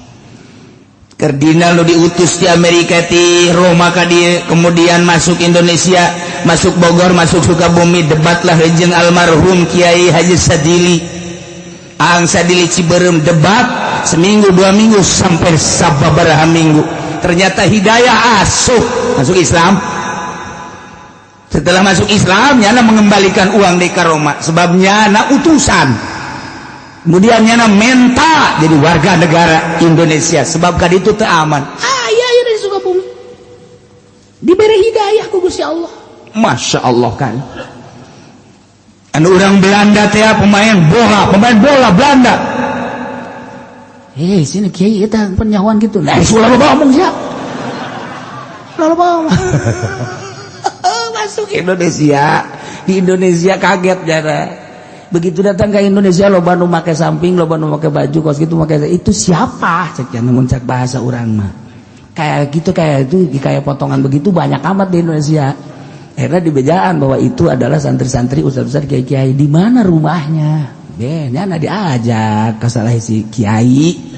C: Kardinal nu diutus di Amerika ti Roma ka dieu, kemudian masuk Indonesia, masuk Bogor, masuk Sukabumi, debatlah jeung almarhum Kiai Haji Sadili, Aang Sadili Ciberem, debat seminggu 2 minggu sampai sababaraha minggu, ternyata hidayah, asup masuk Islam. Setelah masuk Islam, nyana mengembalikan uang di Roma sebabnya nyana utusan. Kemudian nyana menta jadi warga negara Indonesia sebab kan itu teu aman.
B: Ah iya iya, di Sukabumi diberi hidayah ku Gusti Allah.
C: Masya Allah kan, anu orang Belanda teh pemain bola, pemain bola Belanda.
B: Eh, sini kiai eta penyahuan gitu. Nah, ulah loba omong sia. Ulah loba omong.
C: Masuk Indonesia, di Indonesia kaget jara.
B: Begitu datang ke Indonesia, loba nu make samping, loba nu make baju kos gitu, make itu siapa? Cek nya, cek bahasa urang mah. Kayak gitu, kayak itu, kayak potongan begitu banyak amat di Indonesia. Akhirnya dibejaan bahwa itu adalah santri-santri, ustaz-ustaz, kiai-kiai. Di mana rumahnya? Ben, nyana diajak ke salah si kiai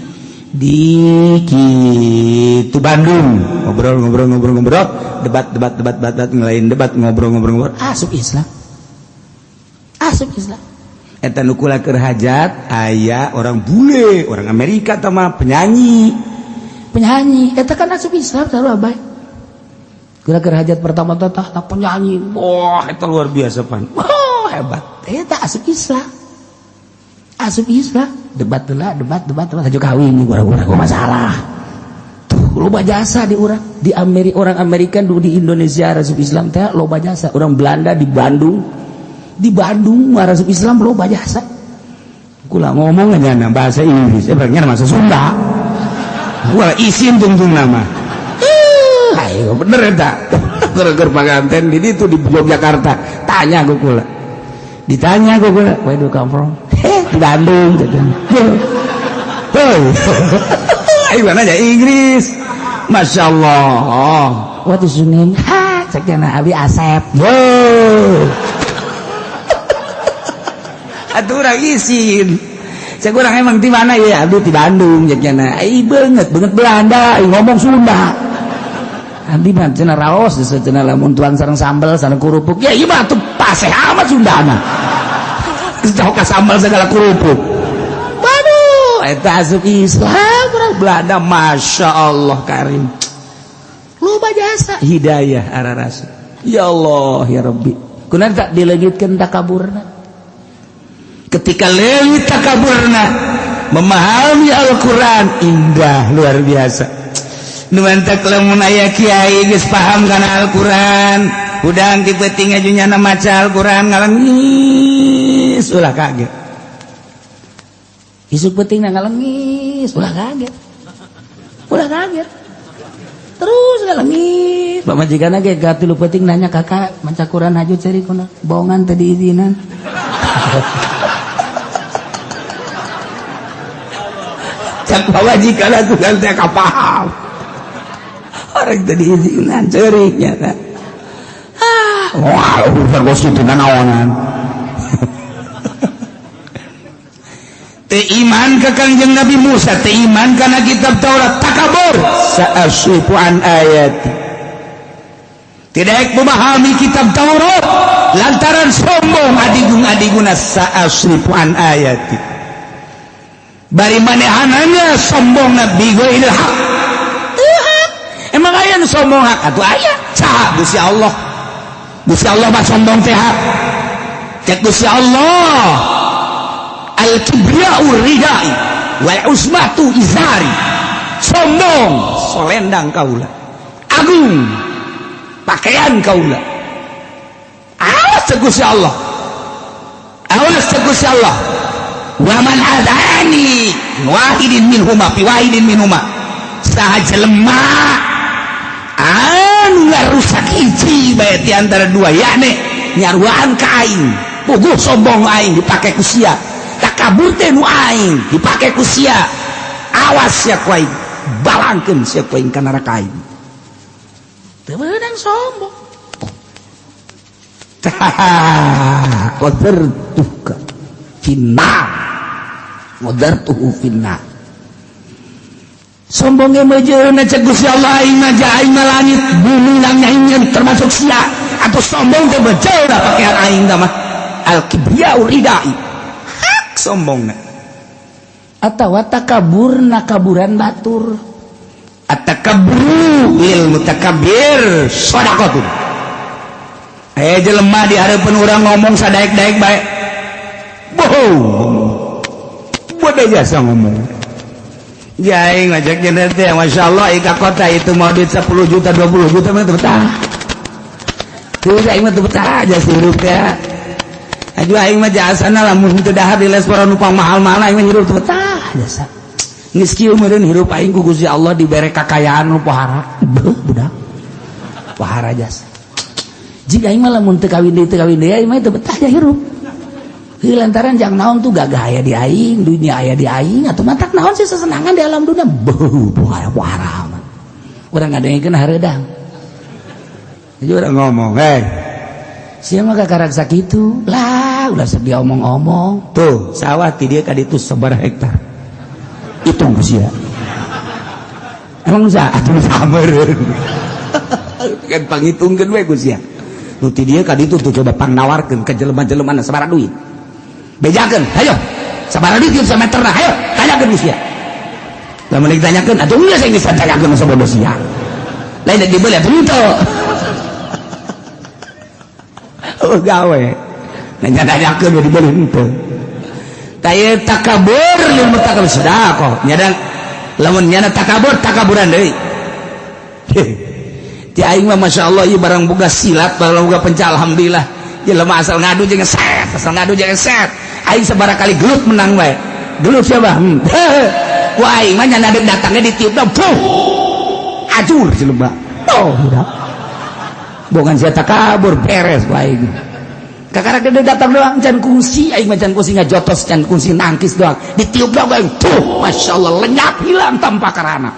B: di
C: gitu Bandung, ngobrol ngobrol ngobrol ngobrol, debat debat debat debat, debat ngelain debat, ngobrol ngobrol ngobrol.
B: Asup Islam, asup Islam.
C: Eta nu kula keur hajat aya orang bule, orang Amerika tama penyanyi.
B: Penyanyi eta kan asup Islam sarua bae. Kula keur hajat pertama teh tah penyanyi.
C: Wah, eta luar biasa pan.
B: Wah, hebat, eta asup Islam, asup Islam, debat lah, debat debat debat, haju kawin urang-urang masalah tuh. Loba jasa di urang di Amerika, orang Amerika di Indonesia asup Islam teh loba jasa, orang Belanda di Bandung, di Bandung asup Islam loba jasa.
C: Kula ngomong aja na bahasa Inggris, eh, berarti bahasa Sunda. Gua isin tungtung nama. Ayo bener eta. keur panganten di ditu di Yogyakarta. Tanya ku kula. Ditanya ku kula, "Where do you come from?" "Heh, di Bandung." Hei. Ayo nanya Inggris. Masya Allah.
B: "What is your name?" "Ha, cek abi Asep."
C: Yo. Atuh urang isin. Cek urang emang di mana ya? Abdi di Bandung cek nya. Ai beungeut, beungeut Belanda, ai ngomong Sunda.
B: Abdi mah cenah raos cenah lamun tuang sareng sambel sareng kerupuk.
C: Ya ieu mah atuh paseh amat Sundana. Jauh ka sambal segala kerupuk. Waduh, eta asup Islam urang Belanda, Masya Allah karim.
B: Loba jasa
C: hidayah arah rasul. Ya Allah ya Rabbi.
B: Kunaon tak dileungitkeun takaburna?
C: Ketika leungit takaburna memahami Al-Quran indah luar biasa. Nu mantak lamun aya kiai geus paham kana Al-Quran, hudang ti peuting aju nyana maca Al-Quran ngalengis ulah kaget.
B: Isuk peuting ngalengis ulah kaget. Ulah kaget. Terus ngalengis. Pamajikanna ge ka 3 peuting nanya, "Kakak maca Quran hajut ceri kuna?" "Bohongan tadi izinan."
C: Cak pamajikan atuh kan teh kapaham. Orang tadi izinan ceuriknya kan. Ah, wah, urusan bos itu nanaonan. Teu iman ka Kangjeng Nabi Musa, teu iman kana kitab Taurat, takabur. Sa'asrifu an ayati. Tidak memahami kitab Taurat lantaran sombong adigung-adiguna sa'asrifu an ayati. Bari manehanana sombong nabi ghairil haq. Emang aya nu sombong hak atuh aya? Saha? Gusti Allah. Gusti Allah mah sombong teh hak. Cek Gusti Allah. Al-kibriya'u ridai wal usmatu izari. Sombong solendang kaula. Agung pakaian kaula. Awas cek Gusti Allah. Awas cek Gusti Allah. Wa man adani wahidin minhuma fi wahidin minhuma. Saha jelema anu ngarusak hiji bae di antara dua, yakni nyaruaan ka aing, puguh sombong aing dipake ku sia, takabur teh nu aing dipake ku sia, awas sia ku aing, balangkeun sia ku aing ka neraka aing.
B: Teu meunang sombong.
C: Tah, qadartuka finnar. Qadartuhu finnar. Sombongnya mejeuna cek Gusti Allah aing mah aing mah langit bumi nang termasuk sia atau sombong teh bejeuna pakaian aing tah mah al kibriya'u ridai. Hak sombongna.
B: Atawa takaburna kaburan batur.
C: At-takabburu lil mutakabbir shadaqatun. Jelema di hareupeun urang ngomong sadaek-daek bae. Bohong. Bodoh jasa ngomong. Jaing ngajak teh Masya Allah ika kota itu mau duit 10 juta 20 juta mah teu betah. Teu aing mah teu betah jasa hirup teh. Aju aing mah jasana lamun teu dahar di restoran nu mahal-mahal aing mah hirup teu betah jasa. Geus kieu meureun hirup aing ku Gusti Allah dibere kakayaan nu pohara. Beuh budak. Pohara jasa.
B: Jika aing mah lamun teu kawin deui aing mah teu betah ja hirup. Lantaran jang naon tuh gagah aya di aing, dunia aya di aing, atuh matak naon sih sesenangan di alam dunia. Beuh, pohara mah. Urang ngadengkeun hareudang.
C: Jadi urang ngomong, "Hei,
B: sia mah kakarak sakitu." Lah, ulah sok diomong-omong.
C: Tuh, sawah ti dieu ka ditu sabaraha hektar. Hitung ku sia. Emang bisa atuh samereun. Kan pangitungkeun we ku sia. Nu ti dieu ka ditu tuh coba pangnawarkeun ka jelema-jelemana sabaraha duit. Bejakeun, hayo. Sabaraha duit ieu sameterna, hayo, tanyakeun ku sia. Lamun ditanyakeun, atuh geus aing geus tanyakeun sabodo sia. Lain dibeli atuh henteu. Oh gawe. Nanya-nanyakeun dibeli henteu. Tah ieu takabur lil mutakabir sedekah. Nyana lamun nyana takabur takaburan deui. Ti aing mah Masya Allah ieu barang boga silat, barang boga penca alhamdulillah. Jelema asal ngadu jeung set, asal ngadu jeung set. Aing sabaraha kali gelut menang bae. Gelut siapa? Ku aing mah nyana datangnya ditiupna, puh. Ajur jelema. Oh, budak.
B: Bukan sia takabur, beres bae. Kakara gede datang doang, can kungsi aing mah, can kungsi ngajotos, can kungsi nangkis doang. Ditiup doang aing tuh, Masya Allah, lenyap, hilang tanpa karana.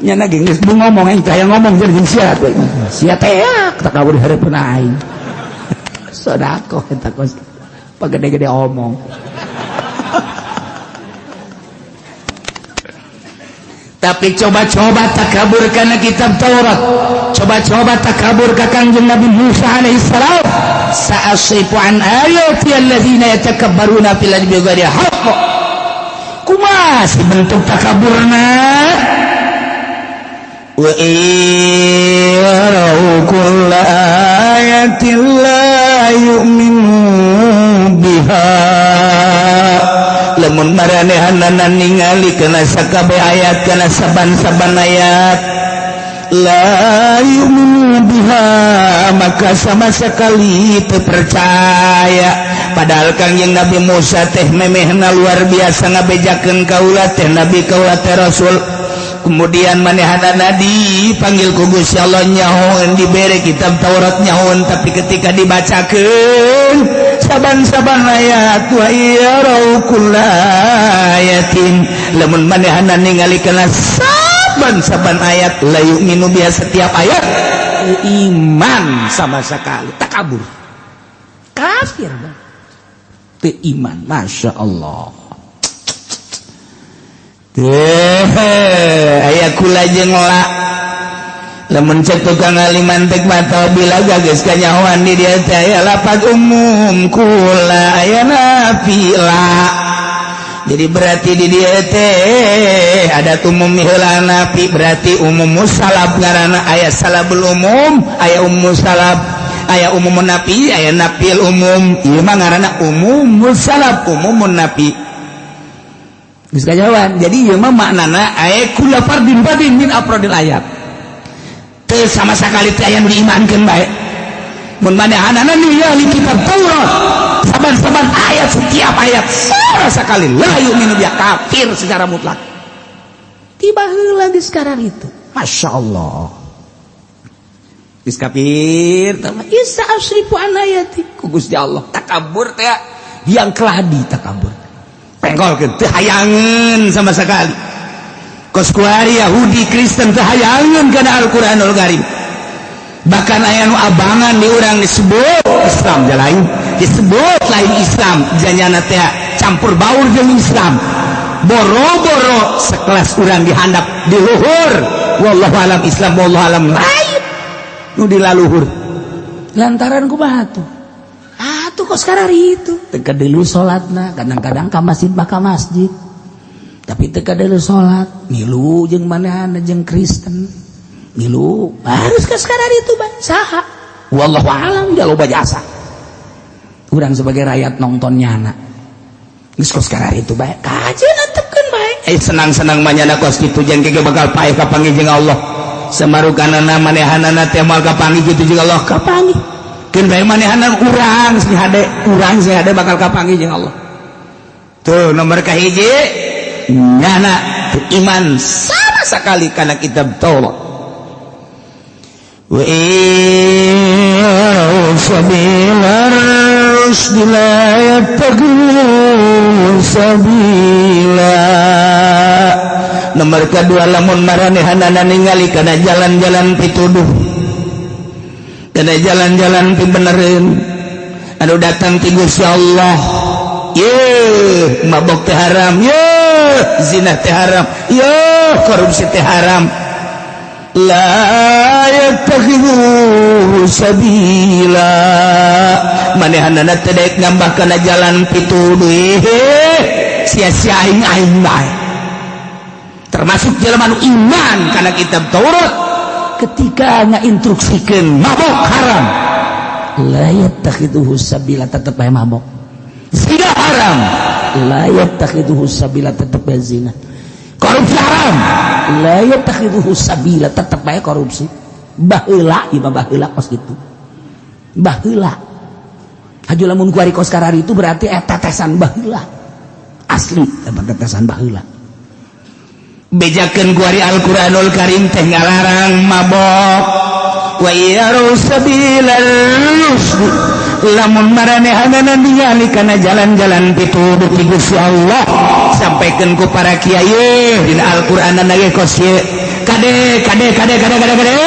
B: Nyana geus bu ngomong, aing teh ngomong jeung sia teh. Sia teh takabur di hareupeun aing. Sedekah eta kos pagede-gede omong.
C: Tapi coba-coba takabur karena kitab Taurat, coba-coba takabur ka Kangjeng Nabi Musa alaihissalam, sa'asrifu an ayati alladzina yatakabbaruna fil ardi bighairi haqq. Kumaha si bentuk takaburna? Wa yarau kulla ayatin la yu'minu biha. Lamun maranehanana ningali kana sakabeh ayat, kana saban-saban ayat, la yu'minu biha, maka sama sekali teu percaya. Padahal Kangjeng Nabi Musa teh memehna luar biasa ngabejakeun kaula teh nabi, kaula teh rasul. Kemudian manehanana dipanggil ku Gusti Allah, nyahoeun, dibere kitab Taurat, nyahoeun, tapi ketika dibacakeun saban-saban ayat, wa yarau kulla ayatin, lamun manehana ningali kana saban-saban ayat, la yu'minu biha, setiap ayat
B: iman sama sekali, takabur, kafir teu iman. Masya Allah.
C: Teh aya kula jeung la, lamun cek tukang aliman tek mata bila geus kanyahoan di dieu teh aya lapad umum kula, aya nafi la. Jadi berarti di dieu teh ada umum heula nafi, berarti umum musalab ngaranna. Aya salabul umum, aya umum salab, aya umum nafi, aya nafil umum. Ieu mah ngaranna umum musalab, umumun nafi. Geus kajawan. Jadi ieu mah maknana aya kula fardin fardin min afradil ayat. Teu sama sekali teh aya nu diimankeun bae. Mun manehanana ningali kitab Taurat saban-saban ayat, setiap ayat, sama sekali la yu'minu biha, kafir secara mutlak.
B: Tiba heula geus sekarang itu.
C: Masya Allah. Geus kafir tah
B: mah isa asrifu an ayati
C: ku Gusti Allah. Takabur teh yang keladi takabur. Penggolkeun teu hayangeun sama sekali. Kos kuari Yahudi Kristen teu hayangeun kana Al-Qur'anul Karim. Bahkan aya nu abangan di urang disebut Islam lain, disebut lain Islam, janyana teh campur baur jeung Islam. Boro-boro sekelas urang dihandap di luhur. Wallahu alam Islam, wallahu alam lain. Nu di laluhur.
B: Lantaran kumaha tuh? Tuh kok sekarang itu teka dulu salatna, kadang-kadang ka masjid mah ka masjid, tapi teka dulu salat, milu jeung manehna, jeung Kristen milu harus ke sekarang itu bang saha, wallahu alam, loba jasa urang sebagai rakyat nonton nyana geus kos sekarang itu bae kajeun antepkeun bae.
C: Eh, senang-senang manyana kos kitu, jeung ge bakal paeh kapanggih jeung Allah. Samarukanana manehanana teh moal kapanggih kitu jeung Allah, kapanggih. Keun bae manehanana, urang sing hade, urang sing hade bakal kapanggih jeung Allah. Tuh nomor kahiji, nyana teu iman sama sekali kana kitab Taurat. Wa sabila rusdi la yattaqu sabila. Nomor kedua, lamun maranehanana ningali kana jalan-jalan pituduh, kana jalan-jalan pibenereun anu datang ti Gusti Allah, ye mabok teh haram, ye zina teh haram, ye korupsi teh haram, la yattakhidhu sabila, manehanana teh daek nambah kana jalan pituduh, sia-sia aing aing bae. Termasuk jelema nu iman kana kitab Taurat
B: ketika ngainstruksikeun mabok haram, la yattakhidhu sabila, tetep bae mabok.
C: Zina haram,
B: la yattakhidhu sabila, tetep bae zina.
C: Korupsi haram,
B: la yattakhidhu sabila, tetep bae korupsi. Baheula ieu mah, baheula kos kitu, baheula. Haju lamun kuari kos karari itu berarti eta tetesan baheula asli, eta tetesan baheula.
C: Bejakeun ku ari Al-Qur'anul Karim teh ngalarang mabok. Wa yaru sabilal rusd, lamun maranehanana ningali kana jalan-jalan pituduh ti Gusti Allah, sampaikan ku para kiai dina Al-Qur'an ge kos ieu, kade kade kade kade kade kade,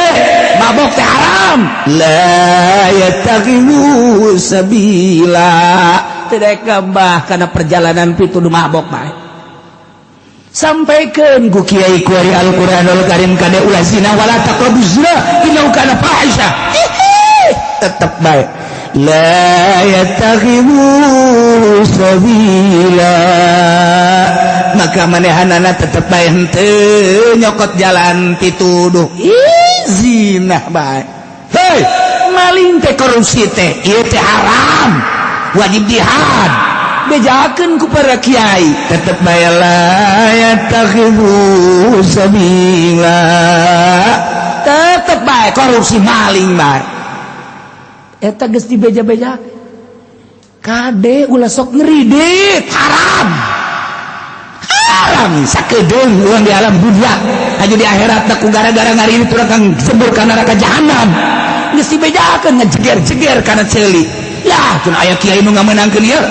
C: mabok teh haram. La yattakhidhu sabila, teu daek ngambah kana perjalanan pituduh mabok bae. Sampaikan ku kiai ku ari Al-Qur'anul Karim, kade ulah zina, wala taqrabuz zina innahu kana fahisha, tetep bae la yattakhidhu sabila. Maka manehanana tetep bae henteu nyokot jalan pituduh. Ih, zina bae. Hei, maling teh, korupsi teh, ieu teh haram, wajib jihad. Bejakeun ku para kiai, tetep bae la yattakhidhu sabila, tetep bae korupsi, maling bae. Eta geus dibeja-beja, kade ulah sok ngeridit, haram haram. Sakedeung urang di alam dunia aja, di akhirat ku gara-gara ngaridit urang kang sebur ka neraka jahanam. Geus dibejakeun, ngejeger-jeger kana ceuli. Ya tun aya kiai nu ngamenangkeun ieu,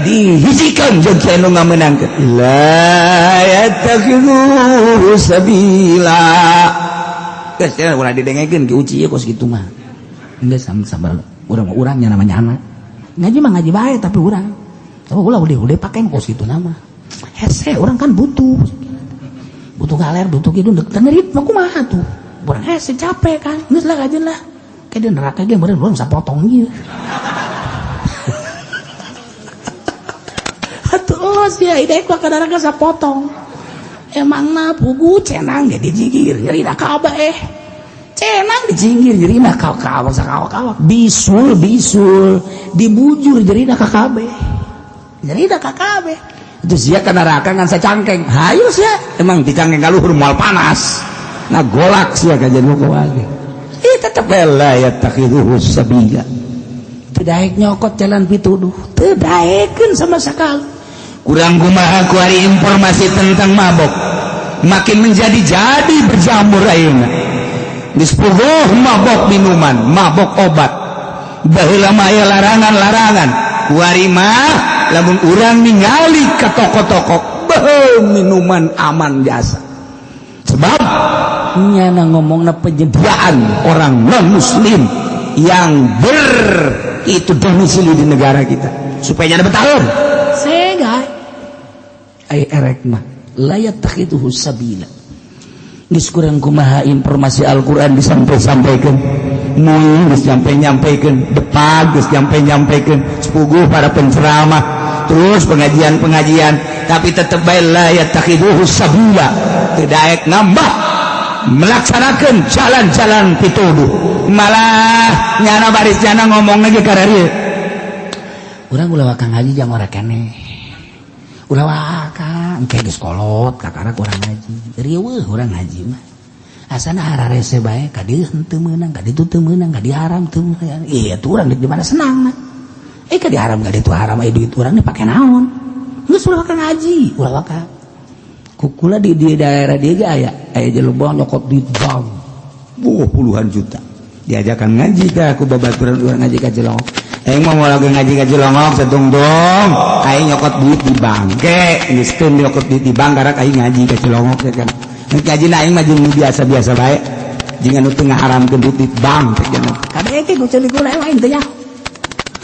C: dihijikeun jeung kiai nu ngamenangkeun. La yattakhidhu sabila. Geus ulah didengekeun ki uci ieu kos kitu mah. Geus sabar, urang mah urangnya namanya anak ngaji mah ngaji bae, tapi urang oh ulah udah pakai kos kitu nama hese. Urang kan butuh butuh galer, butuh gitu, dengerin mah kumaha tuh urang hese, capek kan. Geus lah, kajeun lah, kayak di neraka ge meureun urang sapotong ieu. Atuh los ya ide ka neraka sapotong. Emangna pugu cenang ge dijigir nyerina kabeh, cenang dijinggir jerina kau kau sakawak bisul bisul dibujur jerina kabeh, jerina kabeh. Itu sia ka neraka ngan sacangkeng. Hayu sia, emang dicangkeng ka luhur moal panas. Nah, golak sia ka jadi lagi. Ih, tetep la yattakhidhu sabila, teu daek nyokot jalan pituduh, teu daekeun sama sekali. Kurang kumaha ku ari informasi tentang mabok makin menjadi-jadi, berjamur ayeuna. Geus puguh mabok minuman, mabok obat. Baheula mah aya larangan-larangan. Kuari mah lamun urang ningali ka toko-toko, beuh, minuman aman jasa. Sebab nyana ngomongna penyediaan orang non muslim yang ber itu domisili di negara kita supaya nyana bertahun sega ay erek mah la yattakhidhu sabila. Geus kurang kumaha informasi Al-Qur'an disampai-sampaikan, mui geus nyampe-nyampekeun, depan geus nyampe-nyampekeun, sepuguh para penceramah, terus pengajian-pengajian, tapi tetep bae la yattakhidhu sabila, teu daek nambah melaksanakan jalan-jalan pituduh. Malah nyana baris nyana ngomong lagi kararieu, urang ulah waka ngaji jang ora keneh, ulah waka engke geus kolot kakara kurang ngaji, riweuh urang ngaji mah, asana hararese bae, ka dieu henteu meunang, ka ditu teu meunang, ka dieu haram teu meunang. Iya tuh, urang di mana senang nah, eh, ka dieu haram, ka ditu haram, aya duit urang dipake naon? Geus ulah waka ngaji, ulah waka. Kukula di daerah dia ge aya aya jelema nyokot duit bank, wuh, puluhan juta. Diajakan ngaji ka aku babaturan urang ngaji ka Cilongok. Aing mah moal ngaji ka Cilongok satungtung aing nyokot duit di bank ke. Geus teu nyokot duit di bank karak aing ngaji ka Cilongok teh kan. Ngaji na aing mah jeung biasa-biasa bae, jeung anu teu ngaharamkeun duit di bank teh jangan kade ge ku ceuli kula aing teh nyaho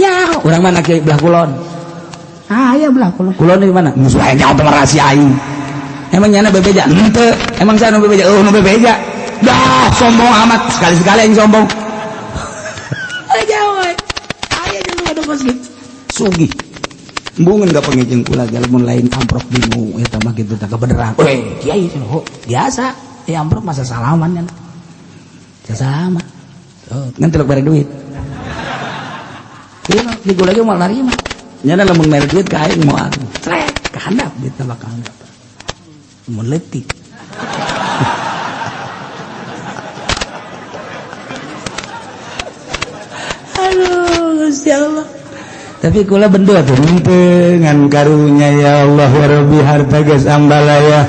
C: nyaho. Urang mana kieu belah kulon? Ah, aya belah kulon. Kulon di mana? Musuh aing nyaho rahasia aing. Emang nyana bebeja henteu? Emang saya nu bebeja? Oh, nu bebeja dah, sombong amat. Sekali-sekali yang sombong aja. Aya jelema nu kos kitu sugih, embungeun ka pangijeng kula lamun lain amprok bingung eta mah kitu tah kebeneran. We kiai cenah, oh, biasa ya amprok masa salaman kan, salaman. Oh, ngan tilok bare duit. Iya, di gua lagi mau narima. Nyana lamun mere duit ka aing moal. Trek, ka handap duit bakal handap. Mun leutik. Aduh, Gusti Allah. Tapi kula bendo tuh henteu ngan karunya ya Allah ya Rabbi, harta geus ambalaya.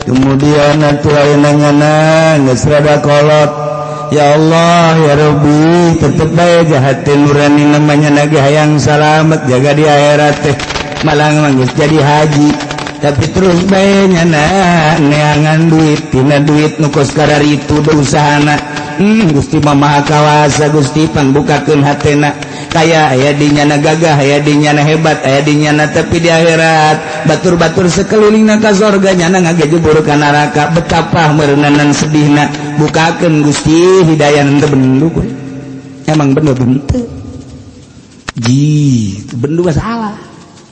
C: Kemudian atuh ayeuna nyana geus rada kolot. Ya Allah, ya Rabbi, tetep bae jahat teh nurani namanya lagi hayang salamet jaga di akhirat teh, malah geus jadi haji tapi terus bae nyana neangan duit tina duit nu kos itu usahana. Gusti mah Maha Kawasa. Gusti, pangbukakeun hatena. Kaya aya di nyana, gagah aya di nyana, hebat aya di nyana, tapi di akhirat batur-batur sekeliling ka sorga, nyana ngagejebur ka neraka. Betapa meureunanan sedihna. Bukakeun, Gusti, hidayah. Henteu bendu, emang bener henteu ji bendu salah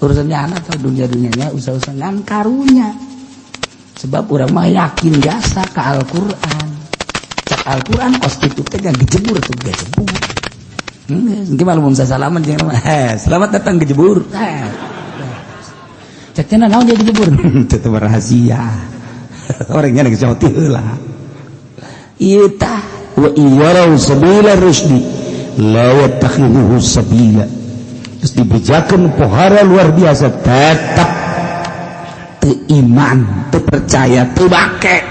C: urusannya anak atau dunia dunianya usaha-usaha ngan karunya, sebab urang mah yakin jasa ke Al-Qur'an. Cak Al-Qur'an kos itu teh gejebur tuh gejebur. Gimana mau salaman jeung, "Eh, selamat datang gejebur." Eh. Cek cenah, naon dia gejebur? Itu rahasia. Orangnya geus jauh heula. Ieu tah, wa iyarau sabila rusdi la yattakhidhuhu sabila. Terus dibejakeun pohara luar biasa, tetap teu iman, teu percaya, teu bake.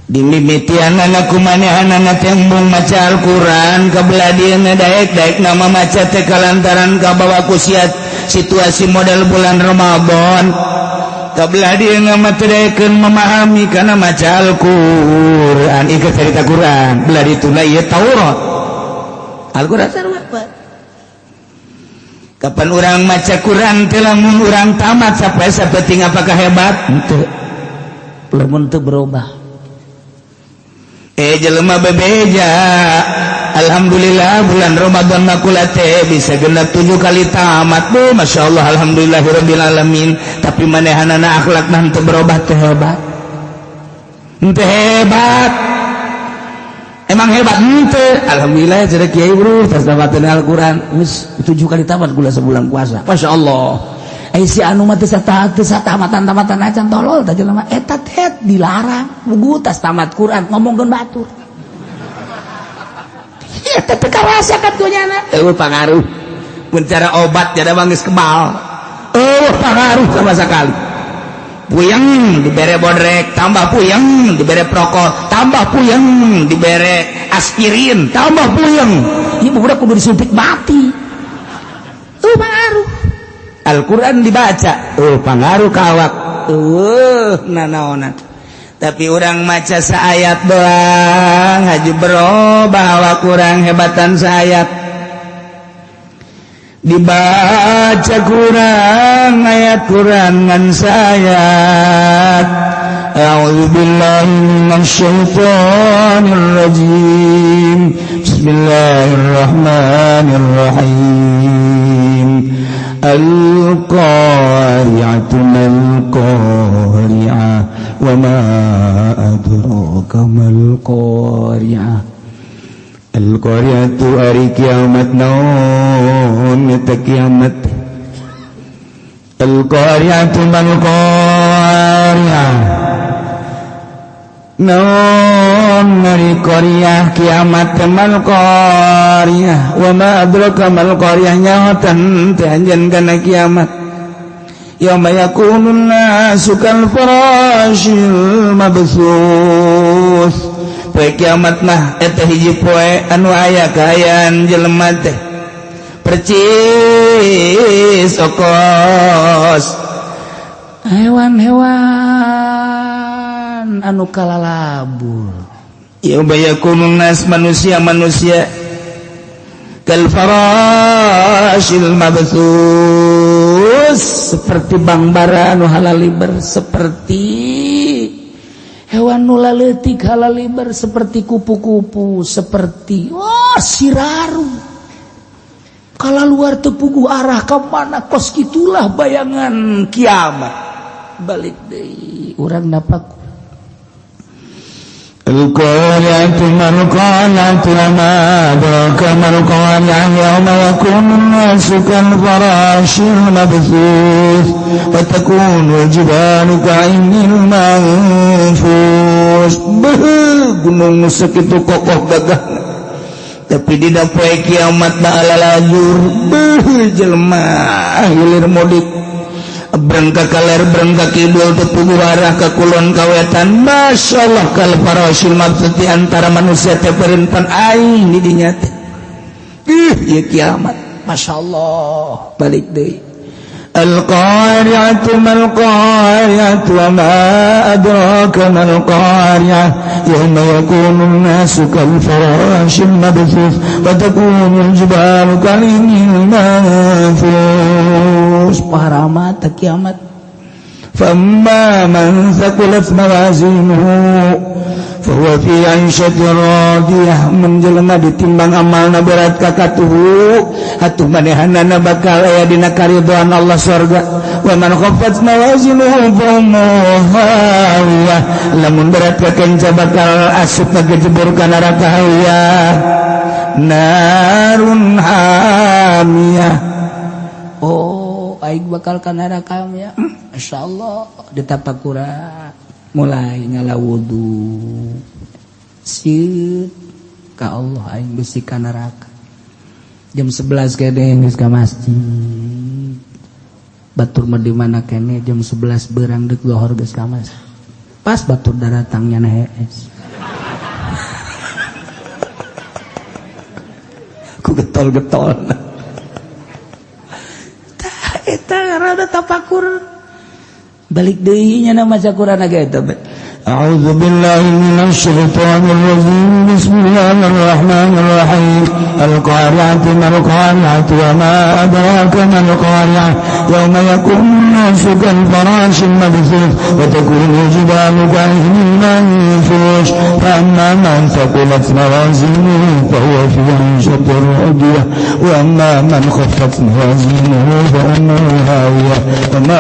C: Dimimitian anak kumanehanana tembung maca Al-Quran kebelah daek-daek nama maca teh kalantaran kabawa ku situasi model bulan Ramadan. Kabelah dia ngamatedaekeun memahami karena maca Al-Quran ieu cerita Quran, belah dituna ieu Taurat. Al-Quran sarua. Kapan urang maca Quran teh, lamun urang tamat sampai sapeting, apakah hebat? Henteu, lamun teu berubah. Eh, jelema bebeja, alhamdulillah bulan Ramadan makula teh bisa genap 7 kali tamat bu. Masya Allah, alhamdulillahirabbil alamin. Tapi manehanana akhlak mah teu berubah. Teh hebat henteu? Hebat, emang hebat henteu? Alhamdulillah jadi kiai bro, tas dapatkeun Al-Qur'an geus 7 kali tamat gula sebulan puasa. Masya Allah. Eh, si anu mah teu tamatan-tamatan acan, tolol tah jelema eta teh. Dilarang bugu tas tamat Quran ngomongkeun batur, eta teu karasa kan dunyana. Eueuh pangaruh mun cara obat jadi geus kebal. Eueuh pangaruh sama sekali. Puyeng dibere Bodrex, tambah puyeng. Dibere Procold, tambah puyeng. Dibere aspirin, tambah puyeng. Ieu budak kudu disuntik mati. Eueuh pangaruh. Al-Quran dibaca, oh pangaruh kawak nanaonan. Tapi urang maca saayat doang haji berubah awak kurang hebatan. Saayat dibaca kurang, ayat kurang ngan sayat. A'udzu billahi minasyaitonir rajim. Bismillahirrahmanirrahim. Al-Qari'atu mal-Qari'ah wa ma adraka mal-Qari'ah. Al-Qari'atu ari kiamat. Naon eta kiamat? Al-Qari'atu mal-Qari'ah. Naon ari qari'ah kiamat? Mal qari'ah wa ma adraka mal qari'ah. Nyahotan teh anjeun kana kiamat? Yauma yakunun nasu kal farashil mabtsus. Poe kiamat mah eta hiji poe anu aya kaayaan jelema teh percis okos hewan-hewan anu kalalabur. Yauma yakunun nas, manusia-manusia, kal farashil mabtsus, seperti bangbara anu halaliber, seperti hewan nu laletik halaliber, seperti kupu-kupu, seperti oh siraru kalau luar tepugu arah ke mana. Kos gitulah bayangan kiamat. Balik deui urang napak. القارعة ما القارعة وما أدراك ما القارعة. يوم يكون الناس كالفراش المبثوث وتكون الجبال كالعهن المنفوش. Gunung segitu kokoh gagah, tapi di poe kiamat mah alalajur. Beuh, jelema hilir mudik. Breng ka kaler, breng ka kidul, teu puguh arah ka kulon ka wetan. Masya Allah, kal farasyil mabtsuts, antara manusia teh perenpan aing di dinya teh. Ih, ieu kiamat. Masya Allah, balik deui. القارعة ما القارعة وما أدراك ما القارعة يوم يكون الناس كالفراش المبثوث وتكون الجبال كالعهن المنفوش.
B: Pohara amat kiamat.
C: فأما من ثقلت موازينه فهو في عيشة راضية. Mun jelema ditimbang amalna berat kakatuhu, atuh manehanana bakal aya dina karidhoan Allah, surga. Wa man khaffat mawazinuhu fa ummuhu hawiyah. Lamun berat kakenca, bakal asup ngejebur ka neraka hawiyah, narun hamiyah.
B: Oh, aing bakal ka neraka ya. Masya Allah, ditapakura mulai ngala wudu sieun ka Allah, aing bisi ka neraka. Jam 11 kene geus ka masjid. Batur mah di mana kene, jam 11 berang deuk lohor geus ka masjid. Pas batur daratangnya na hees
C: ku getol-getol.
B: Tah, eta rada tapakur. Balik deui nya maca Quran ge eta.
C: أعوذ بالله من الشيطان الرجيم، بسم الله الرحمن الرحيم. القارعة ما القارعة وما أدراك ما القارعة يوم يكون الناس كالفراش المبثوث وتكون الجبال كالعهن المنفوش. فأما من ثقلت موازينه فهو في عيشة راضية، وأما من خفت موازينه فأمه هاوية، وما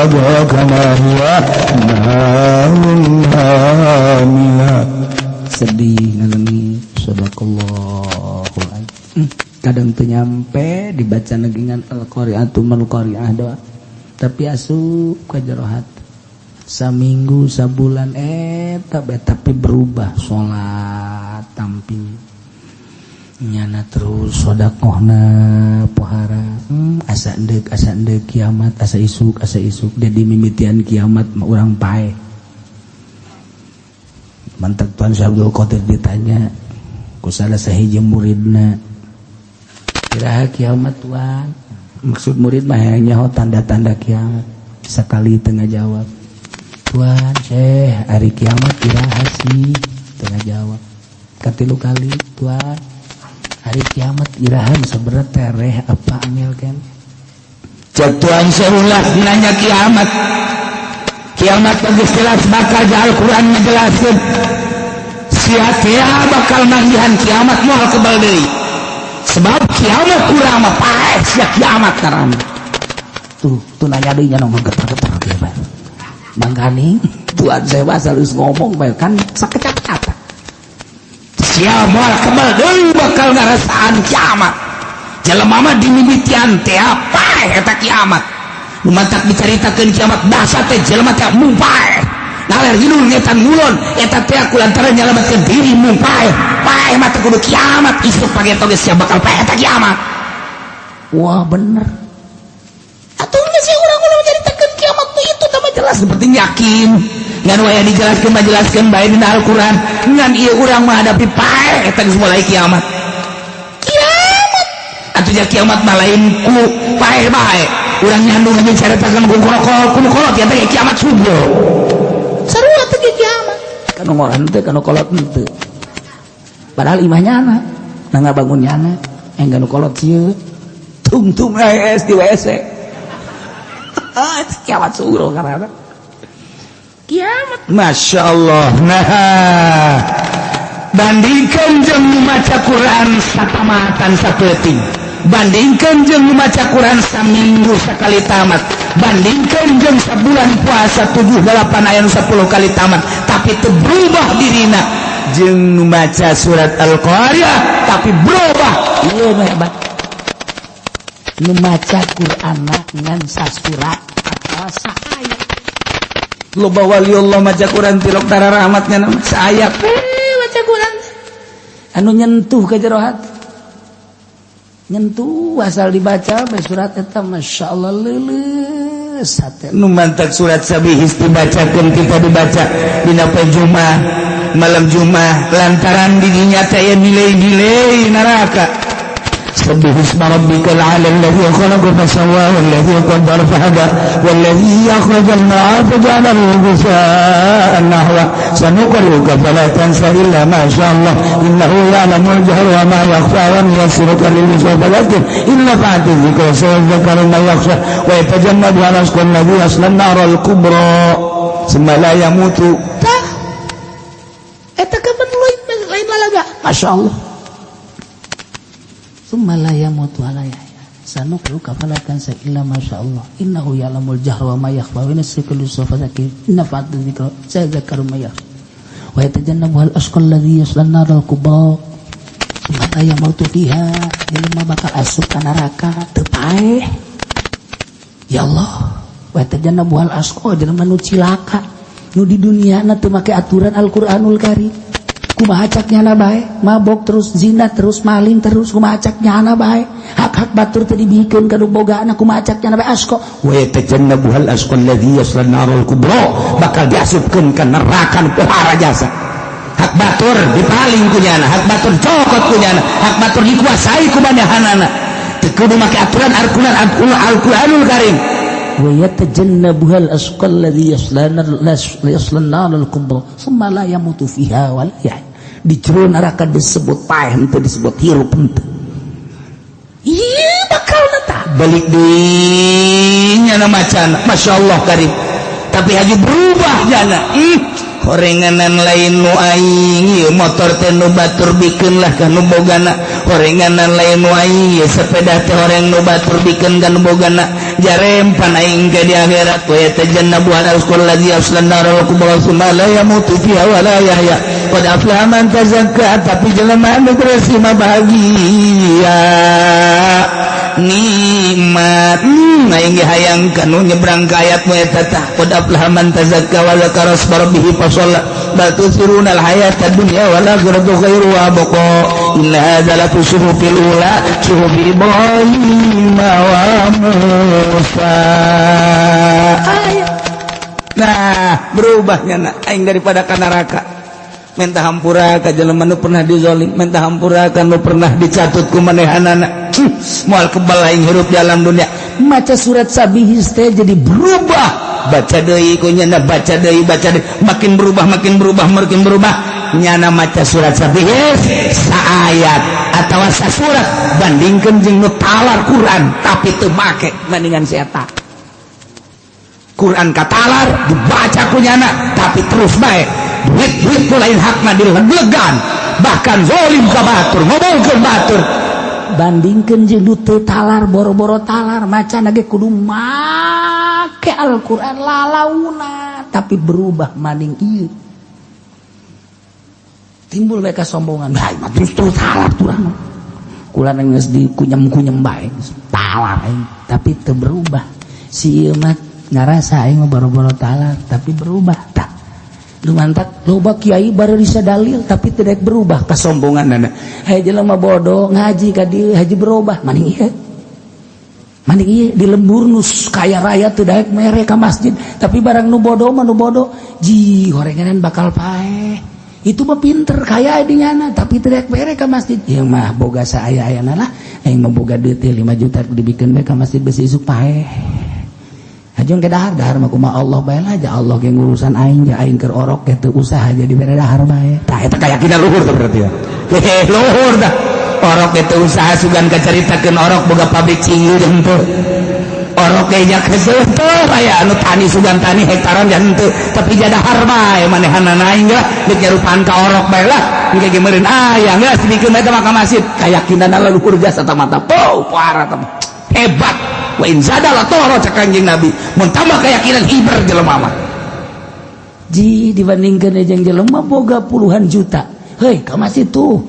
C: أدراك ما هي، نار حامية.
B: Sedih ngalami. Sadaqallahul azim. Kadang teu nyampe dibaca negingan al-qari'atu mal qari'ah doa, tapi asup ka jero hati saminggu sabulan eta bae, tapi berubah salat tampil nyana terus sodakohna pohara. Asa endek, asa endek kiamat, asa isuk, asa isuk. Jadi mimitian kiamat mah urang paeh. Mantap. Tuan Syekh Abdul Qadir ditanya ku salah sahiji muridna, "Iraha kiamat, Tuan?" Maksud murid mah hayang nyaho tanda-tanda kiamat. Sekali teu ngajawab. "Tuan Syekh, ari kiamat iraha sih?" Teu ngajawab. Katilu kali, "Tuan, ari kiamat iraha sebenarnya tereh apa angel kan?"
C: Cek Tuan Syekh, "Ulah nanya kiamat. Kiamat geus jelas bakal di Al-Qur'an ngajelaskeun. Sia teh bakal manggihan kiamat, moal kebal deui. Sebab kiamat urang mah paeh sia kiamat karana."
B: Tuh tuh nanya deui nya getar-getar kieu bae. Mangkani Tuan saya asal geus ngomong bae kan sakecap kata.
C: Sia moal kebal deui bakal ngarasaan kiamat. Jelema mah dimimitian teh paeh eta kiamat. Nu matak dicaritakeun kiamat dahsyat teh jelema teh mung paeh. Ngaler ngidul ngetan ngulon eta teh kulantaran nyalametkeun diri mung paeh. Paeh mah teu kudu kiamat, isuk pageto geus sia bakal paeh eta kiamat."
B: Wah, bener. Atuh geus sia urang ulah menceritakeun kiamat tuh itu tambah jelas.
C: Seperti yakin ngan waya dijelaskeun mah jelaskeun bae dina Al-Qur'an, ngan ieu urang menghadapi paeh eta geus mulai kiamat. Kiamat atuh nya kiamat mah lain ku paeh bae. Urang nyandung aja caritakeun ku kolot ku kolot ya teh kiamat subuh.
B: Sarua teh ge kiamat. Kanu ngoran teh kanu kolot henteu. Padahal imah nyana, na ngabangun nyana, yang kanu kolot sieun.
C: Tung-tung es di WC.
B: Ah, itu kiamat sugro karena kiamat.
C: Masya Allah. Nah, bandingkan jeung maca Quran satamatan sapeuting, bandingkan jeung maca Quran saminggu sekali tamat, bandingkan jeung sabulan puasa 7 8 ayat 10 kali tamat tapi teu berubah dirina, jeung maca surat Al-Qari'ah tapi berubah.
B: Iya mah hebat. Nu maca Quran ngan sasurat atau saayat.
C: Loba wali Allah maca Quran tilok tara rahmatnya nama saayat.
B: Maca Quran anu nyentuh ke jero hati. Nyentuh asal dibaca bae surat eta, Masya Allah, leuleut. Geus.
C: Nu mantak surat Sabihis dibacakeun, kita dibaca dina poe Jumat, malam Jumat, lantaran didinya teh nilai-nilai neraka. سبح اسم ربك الأعلى الذي خلق فسوى والذي قدر فهدى والذي أخرج المرعى فجعله غثاء نحوه. سنقرئك فلا تنسى إلا ما شاء الله إنه يعلم الجهر وما يخفى ونيسرك لليسرى فذكر إن نفعت الذكرى سيذكر من يخشى ويتجنبها الأشقى الذي يصلى النار الكبرى ثم لا يموت.
B: Tah, eta kapan lain lalaga. Masya Allah. Tsumma la yamutu wa la yahya. Sanuqri'uka fala tansa illa ma syaa Allah. Innahu ya'lamul jahra wa ma yakhfa wa nuyassiruka lil yusra fadzakir in nafa'at dzikra sayadhakkaru man yakhsha. Wa yatajannabuha al-ashqa alladhi yasla an-nar al-kubra. Tsumma la yamutu fiha. Jelema bakal asup ka neraka teu paeh. Ya Allah. Wa yatajannabuha al-ashqa, jelema nu cilaka. Nu di dunia na teu make aturan Al-Qur'anul Karim. Kumaha cak nyana bae, mabok terus, zina terus, maling terus, kumaha cak nyana bae, hak-hak batur teu dibikeun ka nu bogana, kumaha cak nyana bae, asqa.
C: Wa yatajannabuha al-ashqa alladhi yasla an-nar al-kubra, bakal diasupkeun ka neraka nu pohara jasa. Hak batur dipaling ku nyana, hak batur cokot ku nyana, hak batur dikuasai ku manehanana, teu kudu make aturan Al-Qur'an, Al-Qur'anul Karim.
B: Wa yatajannabuha al-ashqa alladhi yasla an-nar al-kubra thumma la yamutu fiha wa la yahya. Di jero neraka disebut paeh henteu, disebut hirup henteu. Ieu bakal tah.
C: Balik deui nyana macan, Masya Allah Karim, tapi haji berubah jana. Ih, horenganan lain nu aing ieu, motor teh nu batur, bikeun lah ka nu bogana. Horenganan lain nu aing ieu, sepeda teh horeng nu batur, bikeun ka nu bogana. Jarempan aing ke di akhirat. Wa yatajannabuha al-ashqa alladhi yasla an-nar al-kubra tsumma la yamutu fiha wa la yahya. Qad aflaha man tazakka, tapi jelema anu bersih mah bahagia nikmat. Aing ge hayang kanu nyebrang ka ayat mu eta tah. Qad aflaha man tazakka wa dzakara asma rabbih fa shalla bal tusiruna al hayata dunya wal akhiratu khairu wa abqa. Inna hadza la fi suhufil ula, suhufi Ibrahim wa Musa. Nah, berubahnya nak aing daripada ka neraka minta hampura ka jelema nu pernah dizolim, minta hampura ka nu pernah dicatut ku manehanana. Moal kebal aing hirup di alam dunia.
B: Maca surat Sabihis teh jadi
C: berubah, baca deui ku nyana, baca deui, baca deui, makin berubah, makin berubah, makin berubah nyana. Maca surat Sabihis saayat atau sasurat bandingkeun jeung nu talar Quran tapi teu make,
B: bandingan si eta.
C: Quran katalar dibaca ku nyana, tapi terus bae duit duit ku lain hakna dileglegan, bahkan zolim ka batur, ngomongkeun batur.
B: Bandingkeun jeung nu teu talar, boro-boro talar, maca ge kudu make Al-Qur'an lalauna, tapi berubah maning ieu timbul mereka sombongan. Nah, mah terus terus talar turang kula geus dikunyem-kunyem bae talar aing, tapi teu berubah. Si ieu mah ngarasa aing mah boro-boro talar, tapi berubah. Tak lu mantak loba kiai baru bisa dalil tapi tidak berubah
C: kesombongan nana.
B: Hai jelema bodoh ngaji ka dieu haji berubah, maning ieu, maning ieu di lembur nu kaya raya teu daek mere ka masjid, tapi barang nu bodoh mah nu bodoh ji horenganan bakal paeh. Itu mah pinter kaya di nyana tapi tidak mere ka masjid. Ieu mah boga saaya-ayana lah, aing mah boga duit 5 juta dibikeun bae ka masjid, besi isuk paeh. Hajung ke dahar, dahar mah kumaha Allah bae lah, ja Allah ge ngurusan aing, ja aing keur orok ge teu usaha, jadi bere dahar bae.
C: Tah, eta keyakinan luhur tuh berarti ya. Hehe, luhur dah. Orok ge teu usaha, sugan kacaritakeun orok boga pabrik cinggu jeung henteu. Orok ge jak heueuh teu aya anu tani, sugan tani hektaran jan henteu, tapi ja dahar bae manehanana. Aing lah deuk nyarupaan ka orok bae lah. Engke ge meureun aya geus dibikeun bae teh maka masjid. Keyakinan luhur jasa mata. Po, parah teh. Hebat. Wa in zada la toro cek Kanjeng Nabi. Mun tambah keyakinan hiber jelema mah.
B: Ji dibandingkan jeung jelema boga puluhan juta. Hei, ka masjid tuh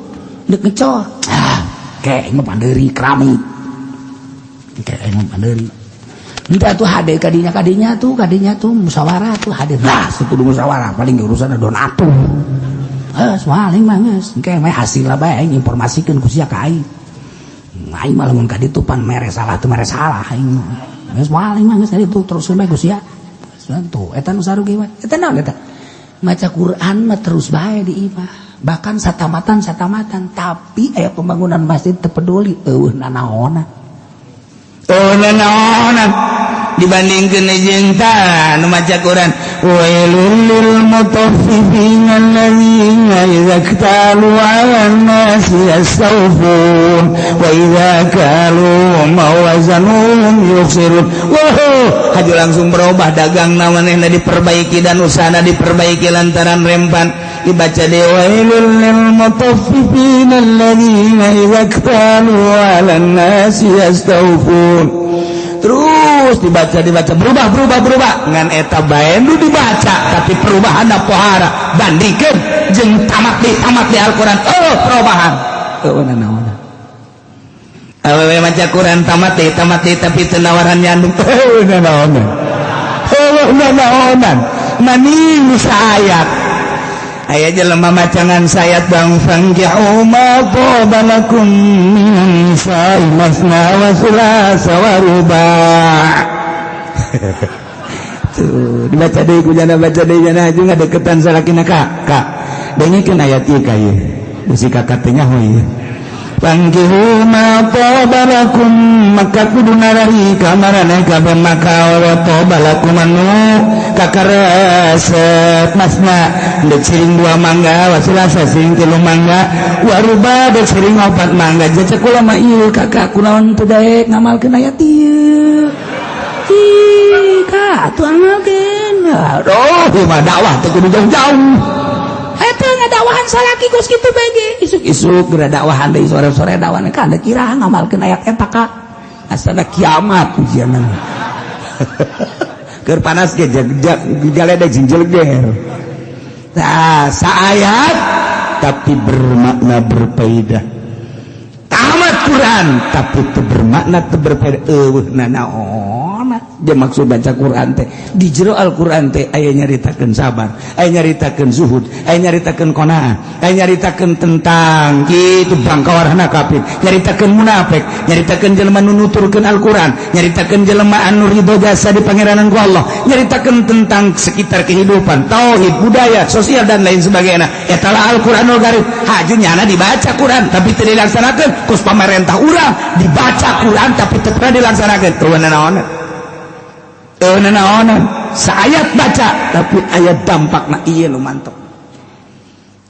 B: deuk ngecor. Ah, kayak mah pandeuri keramik. Kayak mah pandeuri. Entah tuh hade kadinya, kadinya tuh, kadinya tuh musyawarah tuh hade.
C: Nah, sekudu musyawarah paling urusan donatur.
B: Heh, paling mah geus. Engke mah hasil bae aing informasikeun ku sia ka aing. Aing mah lamun ka ditu pan mere salah tuh mere salah aing. Geus moal mah, geus itu terus bae geus ya. Tuh, eta nu sarugi mah. Eta naon eta? Maca Quran mah terus bae di imah. Bahkan satamatan satamatan, tapi aya pembangunan masjid teu peduli, euweuh nanaonan.
C: Oh, nanaonan dibandingkeun jeung tah nu maca Quran, wailul lil mutaffifin alladzina idza iktalu 'alan nasi yastawfun wa idza kaluhum aw wazanuhum yukhsirun. Wah, haju langsung berubah dagang manehna diperbaiki dan usahana diperbaiki lantaran rempan dibaca de wailul lil mutaffifin alladzina idza iktalu 'alan nasi yastawfun. Terus dibaca, dibaca, berubah, berubah, berubah. Ngan eta bae nu dibaca, tapi perubahan pohara bandingkeun jeung tamat di tamat di Al-Qur'an. Oh, perubahan. Oh, naon awewe maca Quran tamat di tamat di, tapi teu nawaran nyandung. Oh, naonan. Oh, naonan maning saayat. Aya jelema macangan sayat bang, fankihu ma thaba lakum minan nisa'i masna wa thulatha wa ruba'. Tuh dibaca deui ku jana, baca deui jana juga deketan salakina, "Kak, kak, dengekeun ayat ieu ka ieu." Bisi kakak teh nyaho ieu. Fankihu ma thaba lakum, maka kudu narari ka maraneh kabeh maka wa thaba lakum anu kakaresep, masna dek siring dua mangga, wa tsulasa siring tilu mangga, wa ruba dek siring opat mangga. Jacak kula mah ieu, kakak, kunaon teu daek ngamalkeun ayat ieu? Ih, kak, atuh amalkeun. Aduh, ieu mah dakwah teu kudu jauh-jauh.
B: Eta ngadakwahan salaki kos kitu bae ge. Isuk-isuk geura dakwahan deui, sore-sore dakwahan ka da kira ngamalkeun ayat eta ka.
C: Asana kiamat ujianan. Keur panas ge jaledek jeung jeleger. Nah, saayat tapi bermakna, berfaedah. Tamat Quran tapi teu bermakna, teu berfaedah, euweuh nanaon. Dia maksud baca Quran teh, di jero Al-Quran teh aya nyaritakeun sabar, aya nyaritakeun zuhud, aya nyaritakeun qanaah, aya nyaritakeun tentang kitu bangkawarna kafir, nyaritakeun munafik, nyaritakeun jelema nu nuturkeun Al-Quran, nyaritakeun jelema anu ridho jasa di pangeranan ku Allah, nyaritakeun tentang sekitar kehidupan, tauhid, budaya, sosial, dan lain sebagainya. Eta lah Al-Quranul Karim. Haju nyana dibaca Quran tapi teu dilaksanakeun, kus pamarentah urang dibaca Quran tapi teu pernah dilaksanakeun, euweuh naon. Naonan saayat baca tapi ayat dampak na iya nu mantep.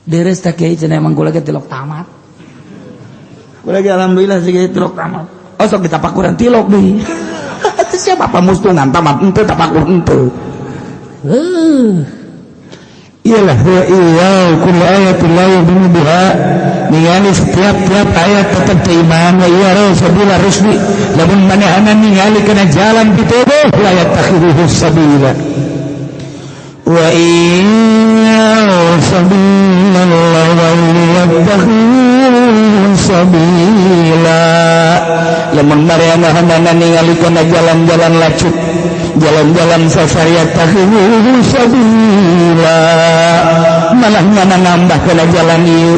B: Deres tak kiai cenah, emang kula ge tilok tamat.
C: Kula ge alhamdulillah sih tilok tamat. Oh, sok ditapakuran tilok deui. Itu siapa apa mustungan tamat henteu, tapakur henteu.
B: Heuh.
C: Iyalah wa iya kullu ayatin la yu'minu biha, ningali setiap-tiap ayat tetap iman, wa iya sabila rusdi, lamun manehna ningali kana jalan pituduh, la yattakhidhuhu sabila, wa iya sabila wa yattakhidhuhu sabila, lamun manehna ningali kana jalan-jalan lacut, jalan-jalan sasar, yattakhidhuhu sabila, malah nyana nambah kana jalan ieu.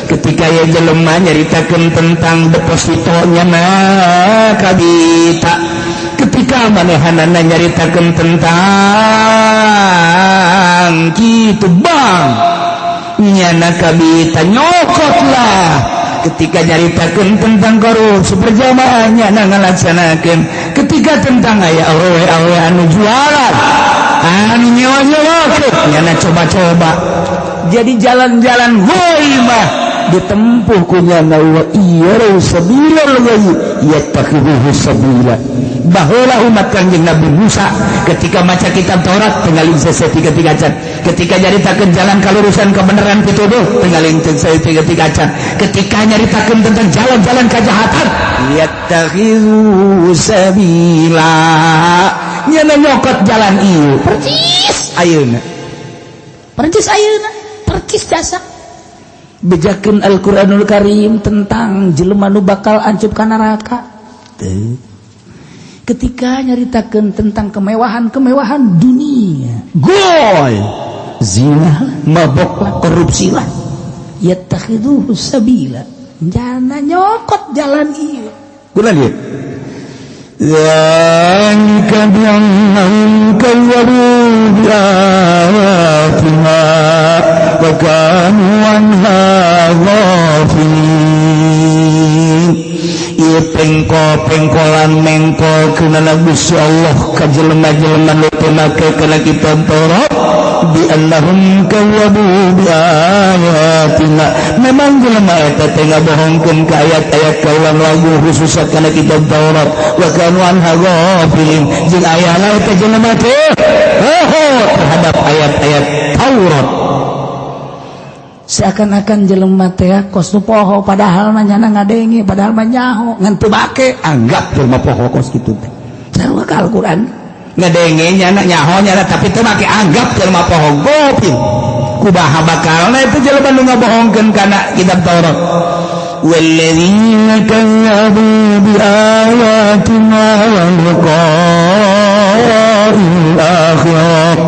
C: Ketika ya jelema nyaritakeun tentang depositonya nah kabita, ketika manehanana nyaritakeun tentang kitu bang nyana kabita nyokot lah, ketika nyaritakeun tentang korupsi berjamaah nyana ngalaksanakeun, ketika tentang aya awewe awewe anu jualan, anu nyewa-nyewa, nyana coba-coba. Jadi jalan-jalan woi mah ditempuh ku nyana, wa iya sabila ghayyi yattakhidhuhu sabila. Baheula umat Kanjeng Nabi Musa ketika maca kitab Taurat tinggalin sese tiga tiga can, ketika nyaritakeun jalan kalurusan, kebenaran, pituduh, tinggalin sese tiga tiga can, ketika nyaritakeun tentang jalan-jalan kejahatan, yattakhidhu sabila, nyana nyokot jalan ieu
B: percis.
C: Ayeuna.
B: Percis ayeuna, percis jasa bejakeun Al-Qur'anul Karim tentang jelema nu bakal ancup ka neraka. Teu. Ketika nyaritakeun tentang kemewahan-kemewahan dunia,
C: goy zina, mabok lah, korupsi lah,
B: yattakhidhuhu sabila, jana nyokot jalan ieu.
C: Kula lihat. ذلك بأنهم كذبوا بآياتنا وكانوا عنها غافلين. Ieu pengkol-pengkolan mengkol kana Gusti Allah ka jelema-jelema nu teu make kana kitab Taurat. Bi annahum kazzabu bi ayatina, memang jelema eta teh ngabohongkeun ka ayat-ayat kaula lagu, khususna kana kitab Taurat. Wa kanu anha ghafilin, jeung ayana eta jelema teh terhadap ayat-ayat Taurat.
B: Seakan-akan jelema teh kos nu poho, padahal mah nyana ngadenge, padahal mah nyaho, ngan teu make.
C: Anggap jelema poho kos kitu teh.
B: Sarua ka Al-Qur'an.
C: Ngedenge nyana, nyaho nyana, tapi teu make, anggap jelema poho gopil. Kumaha bakalna itu jelema nu ngabohongkeun kana kitab Taurat? والذين كذبوا بآياتنا ولقاء الآخرة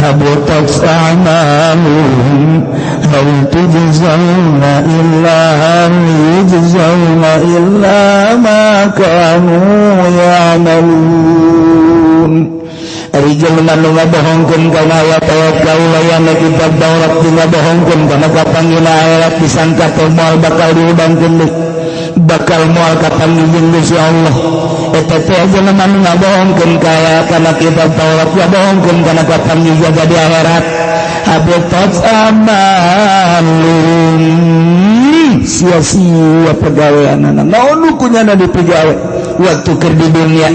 C: هبطت أعمالهم هل تجزون إلا هل يجزون إلا ما كانوا يعملون. Ari jelema nu ngabohongkeun kana ayat-ayat kaula yang kitab Taurat, ngabohongkeun kana kapanggihna akhirat, disangka teh moal bakal diudangkeun deui, bakal moal kapanggih jeung Gusti Allah. Eta teh jelema nu ngabohongkeun kaya kana kitab Taurat, ngabohongkeun kana kapanggih jaga di akhirat. Habitat amalum, sia-sia pagaweanana. Naon nu kunyana dipigawe waktu keur di dunia?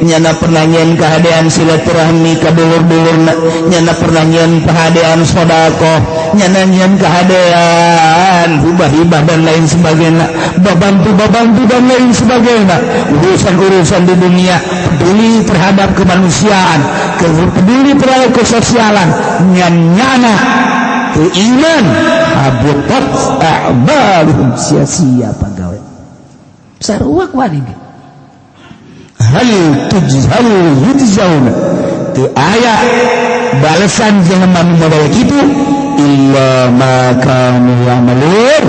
C: Nyana pernah nyeun kahadean silaturahmi ka dulur-dulurna, nyana pernah nyeun kahadean sedekah, nyana nyeun kahadean hibah-hibah dan lain sebagainya, babantu-babantu dan lain sebagainya, urusan-urusan di dunia, peduli terhadap kemanusiaan, peduli terhadap kesosialan, nyana iman. Habitat a'maluhum,
B: sia-sia pagawe. Sarua kuari.
C: Hal tujzal yujzauna, teu aya balesan jelema nu model kitu, illa ma kanu ya'malun,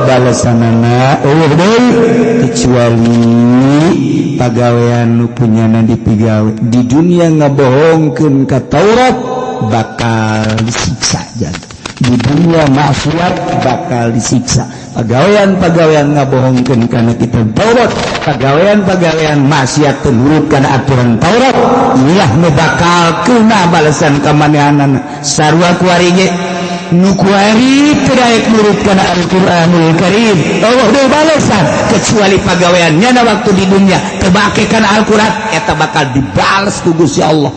C: balesanana euweuh deui kecuali pagawean nu punyana dipigawe di dunia. Ngabohongkeun ka Taurat bakal disiksa jaga, di dunia maksiat bakal disiksa. Pagawean-pagawean ngabohongkeun kana kitab Taurat, pagawean-pagawean maksiat, nurut kana aturan Taurat, inilah nu bakal kena balasan kamanehanana. Sarua kuari ge, nu kuari teu daek nurut kana Al-Qur'anul Karim, Allah deui balasan kecuali pagawean nyana waktu di dunia teu make kana Al-Qur'an, eta bakal dibales ku Gusti Allah.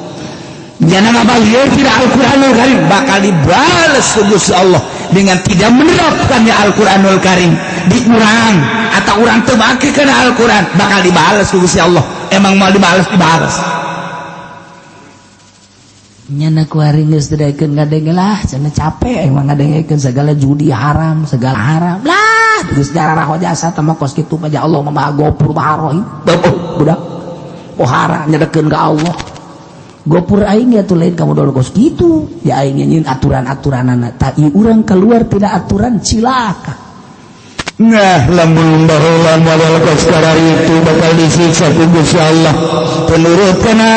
C: Nyana ngabalieur tidak Al-Qur'anul Karim, bakal dibales ku Gusti Allah dengan tidak menerapkannya Al-Qur'anul Karim di urang, atau urang teu make kana Al-Qur'an, bakal dibales ku Gusti Allah. Emang mau dibales, dibales.
B: Nyana kuari geus teu daekeun ngadenge lah cenah, capek emang ngadengekeun segala judi haram, segala haram lah, geus darah jasa teh kos kitu mah. Allah mah Maha Gopur, Maha Rahim. Oh, budak pohara nyedekeun ka Allah. Gopur aing ya tuh lain kamu dulu kos gitu ya, aing nyin aturan-aturanana tak urang keluar tidak aturan, cilaka.
C: Nah, lamun baheula model kos itu bakal disiksa ku Gusti Allah penurut kana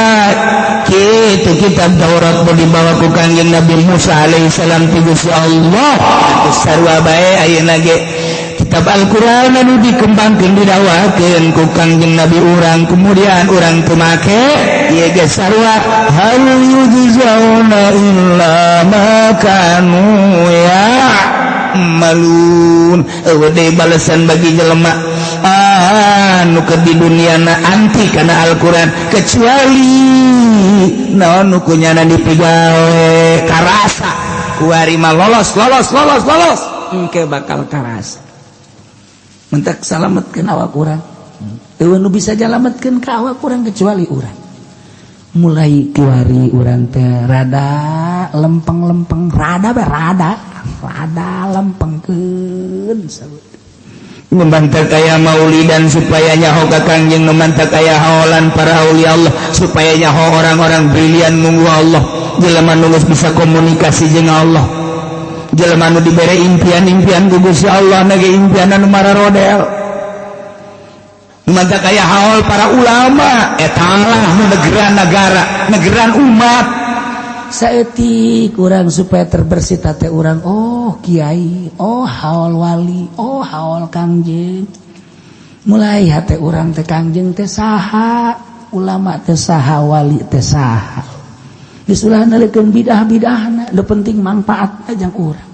C: kitu. Kitab Taurat mau dibawa ku Kangjeng Nabi Musa alaihissalam ti Gusti Allah. Sarua bae ayeuna ge kitab Al-Qur'an anu dikembangkeun, didakwakeun ku Kangjeng Nabi urang, kemudian urang teu make, ieu ge sarua. Hal yujzauna illa ma kanu ya'malun, euweuh deui balasan bagi jelema anu keur di duniana anti kana Al-Qur'an kecuali naon nu kunyana dipigawe. Karasa kuari mah lolos lolos lolos lolos, engke bakal karasa.
B: Mentak salametkeun awak urang, euweuh nu bisa nyalametkeun ka awak urang kecuali urang. Mulai kiwari urang teh rada lempeng-lempeng, rada be rada rada lempengkeun.
C: Memantap kaya maulidan supaya nyaho ka Kangjeng, memantap kaya haolan para aulia Allah supaya nyaho orang-orang brilian nunggu Allah, jelema nu bisa komunikasi jeung Allah, jelema nu dibere impian-impian ku Gusti Allah, nage impian anu mararodel. Mantap kaya haul para ulama, etalah negeran negara, negeran umat.
B: Saeutik urang supaya terbersih hate urang. Oh kiai, oh haul wali, oh haul kangjeng. Mulai hate urang teh kangjeng teh saha, ulama teh saha, wali teh saha. Geus ulah neulekeun bidah-bidahna, nu penting manfaat aja urang.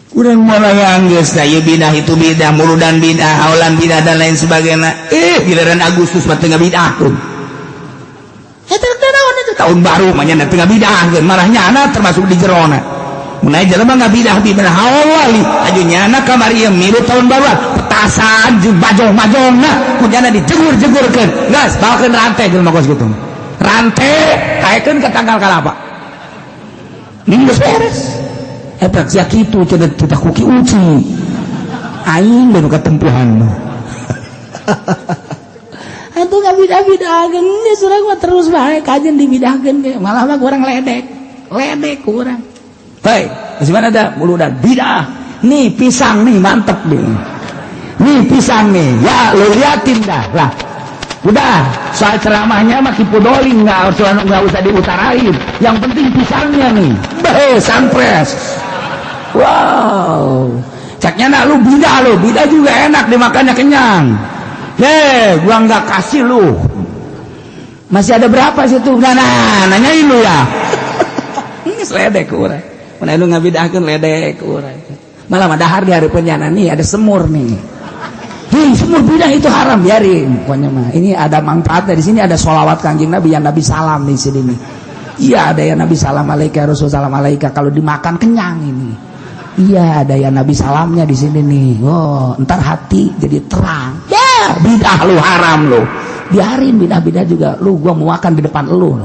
C: Urang mulai anggeus da ieu bidah, itu bidah, muludan bidah, haulan bidah, dan lain sebagainya. Giliran Agustus mah teu ngabidahkeun. Eta teh naon itu tahun baru mah nya teu ngabidahkeun, marah nyana termasuk di jerona. Mun aya jelema ngabidah bidah haul wali, aju nyana kamari ieu milu tahun baru petasan jeung bajong-bajongna ku nyana dijegur-jegurkeun. Geus bawakeun rantai jelema kos kitu. Rantai kaekeun ka tangkal kalapa. Geus beres. Eta sia kitu cenah teu kuki uci. Aing nu katempuhan mah.
B: Atuh ngabidah-bidahkeun geus urang mah terus bae kajen dibidahkeun ge, malah mah kurang ledek. Ledek kurang.
C: Hei, di mana ada muludan bidah. Nih pisang nih mantep nih. Nih pisang nih, ya lu liatin dah lah. Udah, soal ceramahnya mah kipudoli nggak usah diutarain. Yang penting pisangnya nih. Beh, sunfresh. Wow. Caknya nak lu bidah, lu bidah juga enak dimakannya, kenyang. Heh, gua nggak kasih lu.
B: Masih ada berapa situ?
C: Nah, nanyain lu ya. Ini ledek urang. Mana lu ngabidahkeun, ledek urang.
B: Malah mah dahar di hari penyana nih ada semur nih. Hei, semur bidah itu haram, biarin. Pokoknya mah ini ada manfaatnya, di sini ada sholawat Kanjeng Nabi yang Nabi salam di sini nih. Iya, ada yang Nabi salam alaika, Rasul salam alaika, kalau dimakan kenyang ini. Iya, ada yang Nabi salamnya di sini nih. Oh, ntar hati jadi terang.
C: Ya, bidah lu haram lu.
B: Biarin bidah-bidah juga lu, gua mau makan di depan lu.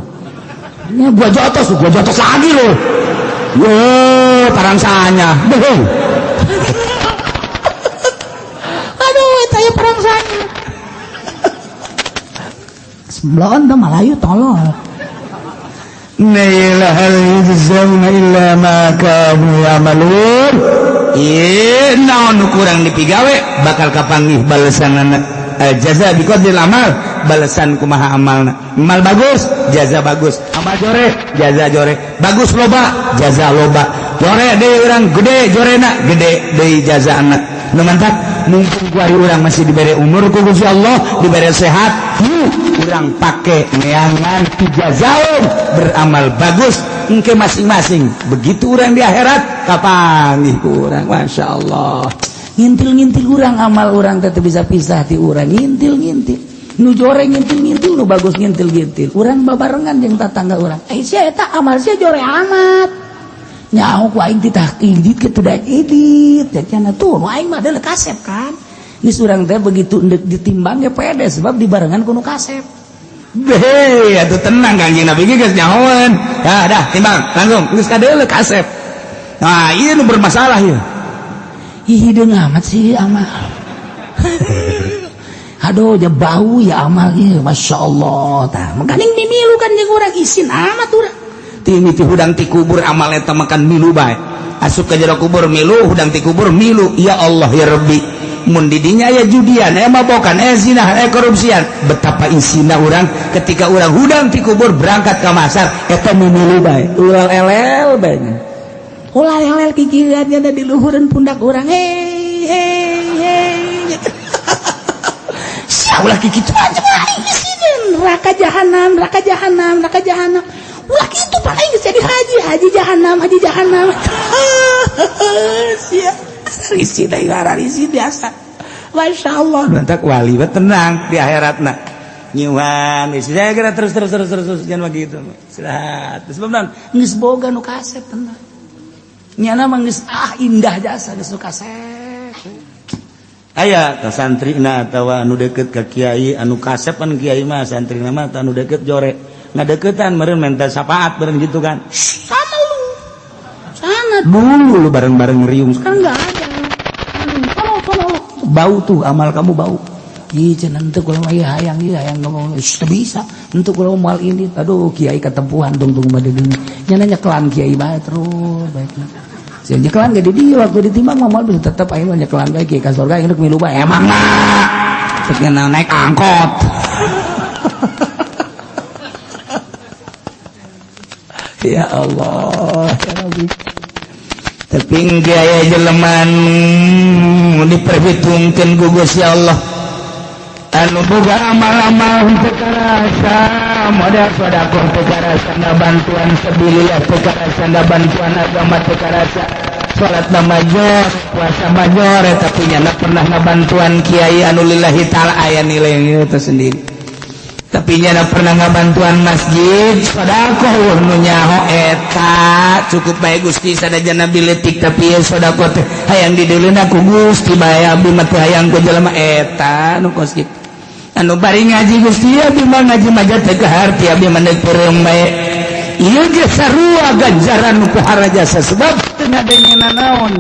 C: Ini gua jotos, gua jotos lagi lu. Yo, parangsanya. Beuh.
B: Aduh, itu ya parangsanya. Sebelum tuh Malayu tolol.
C: Naila hal yujzauna illa ma kanu ya'malun. Ieu naon nu kurang dipigawe bakal kapanggih balesanana. Jaza biqadril amal, balesan kumaha amalna. Amal bagus, jaza bagus. Amal jore, jaza jore. Bagus loba, jaza loba. Jore deui urang gede jorena, gede deui jazana. Nu mantap, mumpung kuari urang masih dibere umur ku Gusti Allah, dibere sehat, yuk urang pake neangan tijazaun, beramal bagus engke masing-masing. Begitu urang di akhirat kapanggih ku urang, masya Allah.
B: Ngintil-ngintil urang, amal urang teh bisa pisah ti urang, ngintil-ngintil. Nu jore ngintil-ngintil, nu bagus ngintil-ngintil. Urang babarengan jeung tatangga urang. Eh, sia eta amal sia jore amat. Nyaho ku aing titah idit kitu daek idit. Cenah tuh nu aing mah deuleu kasep kan. Geus urang teh begitu endek ditimbang ge pede sebab dibarengan ku nu kasep.
C: Hei, atuh tenang, Kanjeng Nabi ge geus nyahoeun. Dah, dah timbang langsung geus kadeuleu kasep. Nah, ieu nu bermasalah ieu.
B: Ih, hideung amat sih amal. Aduh, ja bau ya amal ieu, Masya Allah. Tah, makaning mimilu kan jeung urang isin amat urang.
C: Ti hudang ti kubur amal eta makan milu bae. Asup ka jero kubur milu, hudang ti kubur milu. Ya Allah ya Rabbi. Mun di dinya aya judian, aya mabokan, aya zina, aya korupsian. Betapa isina urang ketika urang hudang ti kubur berangkat ke masar eta mimilu bae.
B: Ulah elel bae. Ulah elel kikieuannya ada di luhureun pundak urang. Hei, hei, hei. Sia ulah kikitu aja aing isinin. Neraka jahanam, neraka jahanam, neraka jahanam. Ulah kitu pak aing geus jadi haji, haji jahanam, haji jahanam. Sia. Risi deui risi biasa. Masya Allah.
C: Mantak wali mah tenang di akhiratna. Nyiwan, saya kira terus terus terus terus, terus jangan begitu. Istirahat. Terus belum
B: Geus boga nu kasep tenang. Nyana mah geus ah indah jasa geus nu kasep.
C: Aya ka santrina atawa anu deket ka kiai anu kasep kan kiai mah, santrina mah anu deket jore. Ngadeukeutan meureun minta syafaat meureun gitu kan.
B: Sama lu. Sana
C: dulu lu bareng-bareng riung.
B: Sekarang enggak ada. Sono sono.
C: Bau tuh amal kamu bau.
B: Ih, cenah henteu kula mah ieu hayang, ieu hayang ngomong. Teu bisa. Henteu kula moal ini. Aduh, kiai katempuhan tungtung bade deui. Nya nyekelan kiai bae terus baikna. Sia nyekelan ge di dieu waktu ditimbang mah moal bisa, tetep aing mah nyekelan bae kiai ka surga aing milu bae. Emang mah.
C: Cek naik angkot. Ya Allah, ya Rabbi. Tapi aya jelema diperhitungkeun ku Gusti Allah. Anu boga amal-amal teu karasa, modal sedekah teu karasa, bantuan sabilillah teu karasa, bantuan agama teu karasa. Salat major, puasa major, tapi nyana pernah ngabantuan kiai anu lillahi ta'ala aya nilai itu sendiri. Tapi nyana pernah ngabantuan masjid, sedekah nu nyaho eta cukup bae Gusti sadajana biletik tapi sedekah teh hayang dideuleunan ku Gusti bae abdi mah teu hayang ku jelema eta nu kos kitu. Anu bari ngaji Gusti abdi mah ngaji mah teu kaharti abdi mah deuk peureum bae. Ieu ge sarua ganjaran nu pohara jasa sebab teu ngadengena naon.